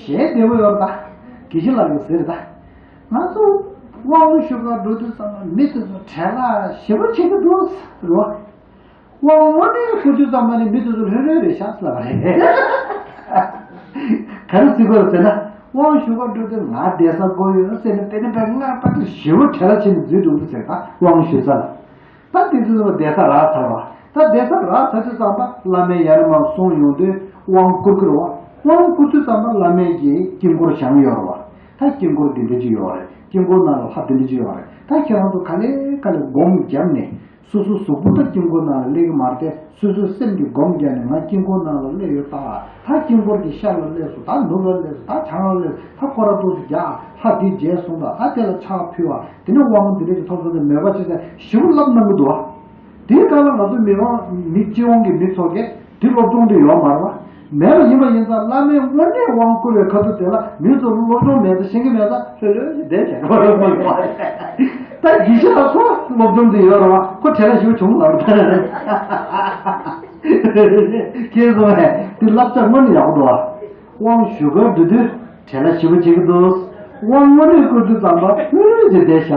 ཞལ་བདེ་པོ་ཡོད་ད། དགེ་བཤེས་ལགས་ཀྱིས་ཟེར་ད། ང་ཚོ་དབང་ཞུ་གར་འགྲོ་དུས་ཙམ་པ་མི་དེ་ཚོ་བྲེལ་བ་ཞེ་པོ་བྱེད་ཀྱི་འདུག་ཟེར་བ། དབང་དངོས་གནས་བསྐུར་དུས་ཙམ་པ་ནི་མི་དེ་ཚོ་ལྷོད་ལྷོད་རེད་ཤག་ཟེར་ལབ་པ་རེད། ག་རེ་ཟེར་དགོས་རེད་ཟེར་ན། དབང་ཞུ་གར་འགྲོ་དུས་ང་བསྡད་ས་དགོས་ཡོད་ཟེར་ནས། དཔེ་ནི་དཔེ་སྔར་པ་དེ་ཞེ་པོ་བྲེལ་བ་བྱས་ནས་འཛུལ་འདུག་ཟེར་ད། དབང་ཞུ་ས་ལ། ད་དེ་དུས་ཙམ་པ་བསྡད་ས་རག་ཚར་བ། ད་བསྡད་ས་རག་ཚར་དུས་ཙམ་པ་བླ་མས་ཡར་མར་གསུངས་ཡོང་དུས་དབང་བསྐུར་གྱི་རེད་བ། དབང་བསྐུར་དུས་ཙམ་པ་བླ་མས་ཀྱིས་དཀྱིལ་འཁོར་བཞེངས་ཡོད་རེད་བ། ད་དཀྱིལ་འཁོར་འདི་འདྲ་ཅིག་ཡོད་རེད། དཀྱིལ་འཁོར་ནང་ལ་ལྷ་འདི་འདྲ་ཅིག་ཡོད་རེད། ད་ཁྱེད་རང་ཚོ་ག་ལེ་ག་ལེ་སྒོམ་བརྒྱབ་ནས། སོ་སོའི་གཟུགས་པོ་ད་དཀྱིལ་འཁོར་ནང་ལ་སླེབས་ཀྱི་མ་རེད་དེ། སོ་སོའི་སེམས་ཀྱིས་སྒོམ་བརྒྱབ་ནས་ང་དཀྱིལ་འཁོར་ནང་ལ་སླེབས་ཡོད་ད། ད་དཀྱིལ་འཁོར་གྱི་ཤར་ལ་སླེབས་སོང་། ད་ནུབ་ལ་སླེབས་སོང་། ད་བྱང་ལ་སླེབས་སོང་། ད་སྐོར་ར་ཏོག་ཙམ་རྒྱག་ལྷ་འདི་མཇལ་སོང་ད། ད་དེ་ལ་ཕྱག་ཕུལ་བ། དེ་ནས་དབང་འདི་འདྲ་ཅིག་ཐོབ་སོང་ཟེར་མོས་པ་བྱེད་ས་ཞེ་པོ་ལབ་གནང་གི་འདུག་བ། དེའི་སྐབས་ལ་ང་ཚོ་མི་དབང་མི་སྤྱི་དབང་གི་མི་ཚོ་གིས་དེ་སློབ་སྦྱོང་དེ་ཡོད་མ་རེད་བ། མེད་པ་ཡིན་པ་ཡིན་ཙང་བླ་མས་དངོས་གནས་དབང་བསྐུར་བའི་ཁ་ཐུག་དེ་ལ་མི་ཚོ་སློབ་སྦྱོང་མེད་ཙང་ཤེས་ཀྱི་མེད་ཙང་ལྷོད་ལྷོད་ཀྱིས་བསྡད་བྱས་པ་རེད་བ། ད་དགེ་བཤེས་ལགས་ཁོ་སློབ་སྦྱོང་དེ་ཡོད་རེད་བ། ཁོ་བྲེལ་བ་ཞེ་པོ་བྱུང་ལབ་རེད། ཁྱེད་ཚོ་ཧེ་དེ་བསླབ་བྱ་དངོས་གནས་ཡག་པོ་འདུག་བ། དབང་ཞུ་གར་འགྲོ་དུས་བྲེལ་བ་ཞེ་པོ་བྱེད་ཀྱི་འདུག་དབང་དངོས་གནས་བསྐུར་དུས་ཙམ་པ་ལྷོད་ལྷོད་ཀྱིས་བསྡད་ཤག་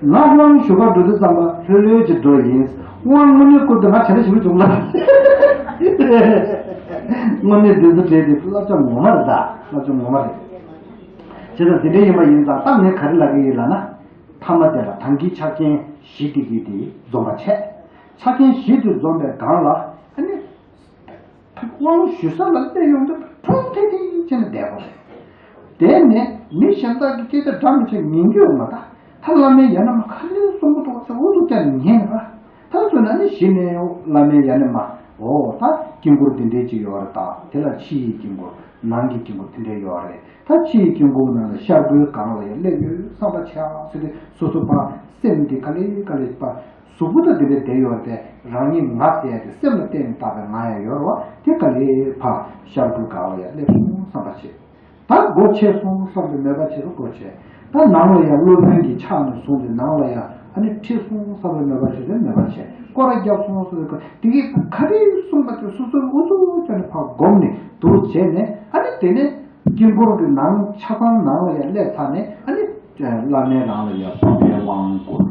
ང་དབང་ཞུ་གར་འགྲོ་དུས་ཙམ་པ་ལྷོད་ལྷོད་ཀྱིས་འགྲོ་ཡིན། དབང་དངོས་གནས་བསྐུར་དུས་ང་བྲེལ་བ་ཞེ་པོ་བྱུང་ལ། དངོས་གནས་འདི་ཚོ་བྲེལ་ཏེ་བསླབ་བྱ་ངོ་མ་རེད་ད། བསླབ་བྱ་ངོ་མ་རེད། བྱས་ཙང་དེ་འདྲ་ཡིན་པ་ཡིན་ཙང་ད་ངས་ག་རེ་ལབ་ཀྱི་ཡིན་ལབ་ན། ཐ་མ་དེ་ལ་ད་གིན་ཆ་རྐྱེན་བཞི་དེ་གི་དེ་འཛོམས་པ་བྱས། ཆ་རྐྱེན་བཞི་དེ་འཛོམས་པའི་སྒང་ལ་ཨ་ནི། དབང་ཞུ་ས་ལ་སླེབས་ཡོང་དུས་ཁྲུང་ཐིང་ཐིང་བྱས་ནས་བསྡད་པ་རེད། དེ་ནས་མི་གཞན་དག་གིས་སྐད་ཆ་འདྲ་མི་བྱེད་ཉན་རྒྱུ་ཡོད་མ་རེད། ད་བླ་མས་ཡང་ན་མ་ཁ་ལན་གསུང་གི་འདུག་ཟེར་འུ་ཐུག་བརྒྱབ་ནས་ཉན་ནས་ར། ད་མཚོན་ན་ནི་གཞི་ནས་བླ་མས་ཡང་ན་མ་འོ་ད་དཀྱིལ་འཁོར་འདི་འདྲའི་ཅིག་ཡོད་རེད། ད་དེ་ལ་ཕྱི་ཡི་དཀྱིལ་འཁོར་ནང་གི་དཀྱིལ་འཁོར་དེ་འདྲའི་ཡོད་རེད། ད་ཕྱི་ཡི་དཀྱིལ་འཁོར་ནང་ལ་ཤར་སྒོའི་སྒང་ལ་ཡང་སླེབས་ཡོད་བསམ་པ་བྱས་ཟེར་དུས་སོ་སོ་ཕར་སེམས་འདི་ག་ལེ་ག་ལེ་ཕར། གཟུགས་པོ་དང་དེ་འདྲ་བསྡད་ཡོད་རེད་དེ། རང་ཉིད་ང་ཟེར་ཡ་དེ་སེམས་ལ་བརྟེན་ནས་བཏགས་པའི་ང་ཡང་ཡོད་རེད་བ། དེ་ག་ལེ་ཕར་ཤར་སྒོའི་སྒང་ལ་ཡང་སླེབས་སོང་བསམ་པ་བྱེད། ད་སྒོ་ཕྱེ་སོང་བསམ་པའི་མོས་པ་བྱེད་དུ་སྒོ་ཕྱེ། ད་ནང་ལ་ཡང་སློབ་དཔོན་གྱི་ཕྱག་ནས་བཟུང་སྟེ་ནང་ལ་ཡང་ཨ་ནི་ཁྲིད་སོང་བསམ་པའི་མོས་པ་བྱེད་དུ་མོས་པ་བྱེད། སྐོར་ར་བརྒྱབ་སོང་བསམ་པའི་སྐོར། དེ་གི་ག་རེ་གསུངས་པ་དེ་སོ་སོའི་འུ་ཚུགས་ཀྱང་ནས་ཕར་བསྒོམས་ནས་འདུག་བྱས་ནས། ཨ་ནི་དེ་ནས། དཀྱིལ་འཁོར་གྱི་ནང་ཆ་ཚང་ནང་ལ་ཡང་སླེབས་ཚར་ནས། ཨ་ནི་བླ་མས་རང་ལ་ཡང་བུམ་པའི་དབང་བསྐུར།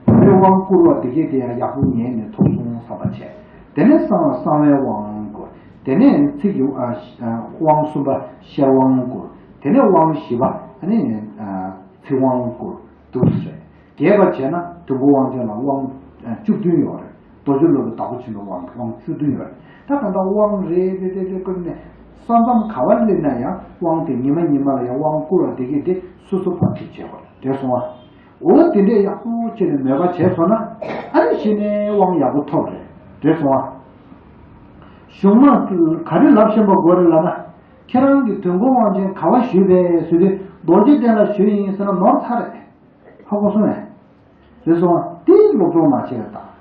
བུམ་པའི་དབང་བསྐུར་བ་དེ་གས་དེ་ཡང་ཡག་པོ་ཉན་ནས་ཐོབ་སོང་བསམ་པ་བྱས། དེ་ནས་གསང་བ་གསང་བའི་དབང་བསྐུར། དེ་ནས་ཚིག་གི་ཨ་དབང་གསུམ་པ་ཤེར་དབང་བསྐུར། དེ་ནས་དབང་བཞི་པ་ཨ་ནི་ཚིག་དབང་བསྐུར་འདུག་ཟེར། རྒྱས་པ་བྱས་ན་དུས་འཁོར་དབང་ཆེན་ལ་དབང་བཅུ་བདུན་ཡོད་རེད། རྡོ་རྗེ་སློབ་དཔོན་བདག་པོ་ཆེན་པོའི་དབང་དབང་བཅུ་བདུན་ཡོད་རེད། ད་གང་ལྟར་དབང་རེ་རེ་རེ་རེ་བསྐུར་ནས་ས་མཚམས་ག་བར་སླེབས་ན་ཡང་དབང་དེ་ཉི་མ་ཉི་མ་ལ་ཡང་དབང་བསྐུར་བ་དེ་གས་དེ་སོ་སོ་ཕར་ཁྲིད་བྱེད་དགོས་རེད། དེ་སོང་བ། འོ་དེ་འདྲས་ཡག་པོ་བྱས་ནས་མོས་པ་བྱས་སོང་ན། ཨ་ནི་གཞི་ནས་དབང་ཡག་པོ་ཐོབ་རེད། རེད་སོང་ཨ། གཞུང་མ་ག་རེ་ལབ་བཞིན་པ་དགོས་རེད་ལབ་ན། ཁྱེད་རང་གིས་དོན་གོ་དབང་ཆེན་ག་བ་ཞུས་པས་ཟེར་དུས་རྡོ་རྗེ་གདན་ལ་ཞུས་ཡིན་ཟེར་ན་ནོར་ཚར་རེད། ཧ་གོ་སོང་ངས། རེད་སོང་ཨ། དེ་སློབ་སྦྱོང་མ་བྱས་པ་དང་།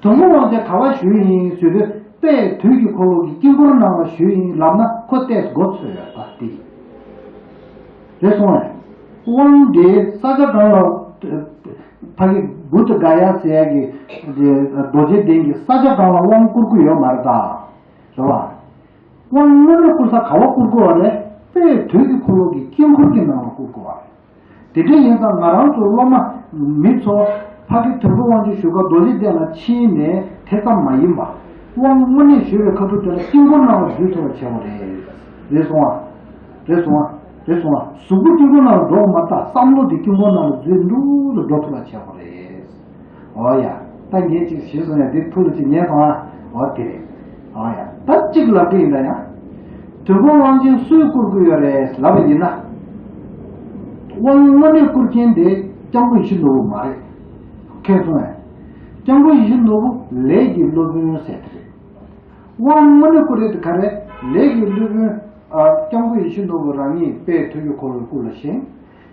དོན་གོ་དབང་ཆེན་ག་བ་ཞུས་ཡིན་ཟེར་དུས་དཔལ་དུས་ཀྱི་འཁོར་ལོ་གི་དཀྱིལ་འཁོར་ནང་ལ་ཞུས་ཡིན་ལབ་ན་ཁོ་ཏོག་ཙམ་མགོ་ཚོས་ཡོད་པ་དེ། རེད་སོང་ངས། དབང་དེ་ས་ཆ་གང་ལ། ཕ་གི་བུདྡྷ་ག་ཡ་ཟེར་ཡ་གི་རྡོ་རྗེ་གདན་གྱི་ས་ཆ་གང་ལ་དབང་བསྐུར་གྱི་ཡོད་མ་རེད་ད། རེད་བ། དབང་དངོས་གནས་བསྐུར་ས་ག་བ་བསྐུར་དགོས་པ་རེད། དཔལ་དུས་ཀྱི་འཁོར་ལོ་གི་དཀྱིལ་འཁོར་གྱི་ནང་ལ་བསྐུར་དགོས་པ་རེད། དེ་འདྲ་ཡིན་ཙང་ང་རང་ཚོ་སློབ་མ་མི་ཚོ་ཕ་གི་དོན་གོ་དབང་ཆེན་ཞུ་སྐབས་རྡོ་རྗེ་གདན་ལ་ཕྱིན་ནས་དེ་ཙམ་མ་ཡིན་པ། དབང་དངོས་གནས་ཞུ་བའི་ཁ་ཐུག་དེ་ལ་དཀྱིལ་འཁོར་ནང་ལ་འཛུལ་ཐུབ་པ་བྱེད་དགོས་རེད། རེད་སོང་ཨ། རེད་སོང་ཨ། རེད་སོང་ཨ། གཟུགས་པོ་དཀྱིལ་འཁོར་ནང་ལ་འགྲོ་དགོས་མ་རེད་ད། བསམ་བློ་དེ་དཀྱིལ་འཁོར་ནང་ལ་འཛུལ་འགྲོ་ལ་འགྲོ་ཐུབ་པ་བྱེད་དགོས་རེད། འོ་ཡ། ད་ངས་ཅིག་ཞུས་སོང་ཡ། འདི་ཐུགས་ལ་ཅིག་ཉན་སོང་ཨ། འོ་དེ་རེད། འོ་ཡ། ད་གཅིག་ལབ་ཀྱི་ཡིན་ད་ཡ། དོན་གོ་དབང་ཆེན་སུས་བསྐུར་གྱི་ཡོད་རེད་ལབ་པ་ཡིན་ན། དབང་དངོས་གནས་བསྐུར་མཁན་དེ་སྐྱབས་མགོན་ཡིད་བཞིན་ནོར་བུ་མ་རེད། མཁྱེན་སོང་ངས། སྐྱབས་མགོན་ཡིད་བཞིན་ནོར་བུ་ལས་ཀྱི་སློབ་དཔོན་ཟེར་དེ་རེད། དབང་དངོས་གནས་བསྐུར་རེད་དེ་ག་རེ། ལས་ཀྱི་སློབ་དཔོན། ཨ། སྐྱབས་མགོན་ཡིད་བཞིན་ནོར་བུ་རང་ཉིད་དཔལ་དུས་ཀྱི་འཁོར་ལོའི་སྐུ་ལ་བཞེངས།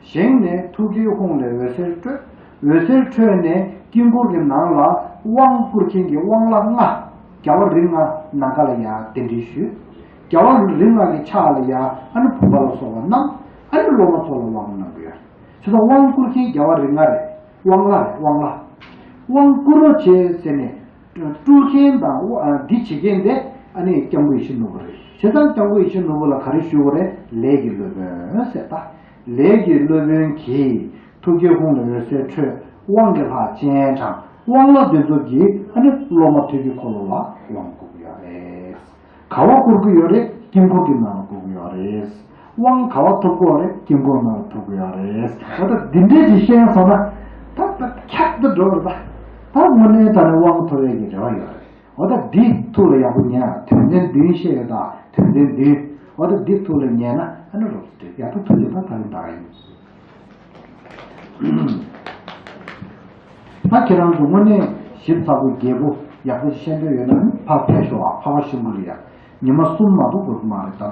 བཞེངས་ནས་ཐུགས་ཀའི་ཧཱུྃ་ལས་འོད་ཟེར་འཕྲོས། འོད་ཟེར་འཕྲོས་ནས་དཀྱིལ་འཁོར་གྱི་ནང་ལ་དབང་བསྐུར་མཁན་གྱི་དབང་བླ་ལྔ། རྒྱལ་བ་རིགས་ལྔ་ནམ་མཁའ་ལ་ཡར་གདན་འདྲེན་ཞུས། རྒྱལ་བ་རིགས་ལྔ་གི་ཕྱག་ལ་ཡར་ཨ་ནི་བུམ་པ་ལ་སོགས་པ་བསྣམས། ཨ་ནི་སློབ་མ་ཚོ་ལ་དབང་གནང་གི་ཡོད། བྱས་ཙང་དབང་བསྐུར་མཁན་རྒྱལ་བ་རིགས་ལྔ་རེད། དབང་བླ་རེད། དབང་བླ། དབང་བསྐུར་རོགས་བྱེད་ཟེར་ནས། སྤྲུལ་མཁན་དང་། ཨ། འདི་བྱེད་མཁན་དེ་ཨ་ནི་སྐྱབས་མགོན་ཡིད་བཞིན་ནོར་བུ་རེད། བྱས་ཙང་སྐྱབས་མགོན་ཡིད་བཞིན་ནོར་བུ་ལ་ག་རེ་ཞུ་དགོས་རེད། ལས་ཀྱི་སློབ་དཔོན་ཟེར་ད། ལས་ཀྱི་སློབ་དཔོན་གྱིས་ཐུགས་ཀའི་ཧཱུྃ་ལས་འོད་ཟེར་འཕྲོས། དབང་གི་ལྷ་སྤྱན་དྲངས། དབང་བླ་དེ་ཚོ་གིས་ཨ་ནི་སློབ་མ་ཐུགས་ཀྱི་འཁོར་ལོ་ལ་དབང་བསྐུར་གྱི་ཡོད་རེད། ག་བ་བསྐུར་གྱི་ཡོད་རེད། དཀྱིལ་འཁོར་གྱི་ནང་ལ་བསྐུར་གྱི་ཡོད་རེད། དབང་ག་བ་ཐོབ་དགོས་རེད། དཀྱིལ་འཁོར་ནང་ལ་ཐོབ་དགོས་ཡོད་རེད། འོ་ད་འདི་འདྲས་ཀྱི་ཤེས་སོང་ན། ད་ད་ཁྱབ་ཏུ་འགྲོ་བར་ད། ད་དངོས་གནས་དྲང་གནས་དབང་ཐོབ་ཡས་ཀྱི་རེ་བ་ཡོད་རེད། འོ་ད་འདི་ཐུགས་ལ་ཡག་པོ་ཉན། དོན་ཚན་བདུན་བཤད་ཡོད་ད། དོན་ཚན་བདུན། འོ་ད་འདི་ཐུགས་ལ་ཉན་ན་ཨ་ནི་རོབ་ཏུ་ཡག་པོ་ཐུགས་ལ་ད་ད་རིང་ད་ག་ཡིན། ད་ཁྱེད་རང་ཚོ་དངོས་གནས་ཞིབ་ཚགས་པོ་རྒྱས་པོ་ཡག་པོ་ཤེས་འདོད་ཡོད་ན་ནི་ཕར་ཕེབས་ཤོག་ཨ། ཕ་བ་ཤུང་གུ་རི་ཡ། ཉི་མ་གསུམ་མ་གཏོགས་འགོར་གི་མ་རེད་ད།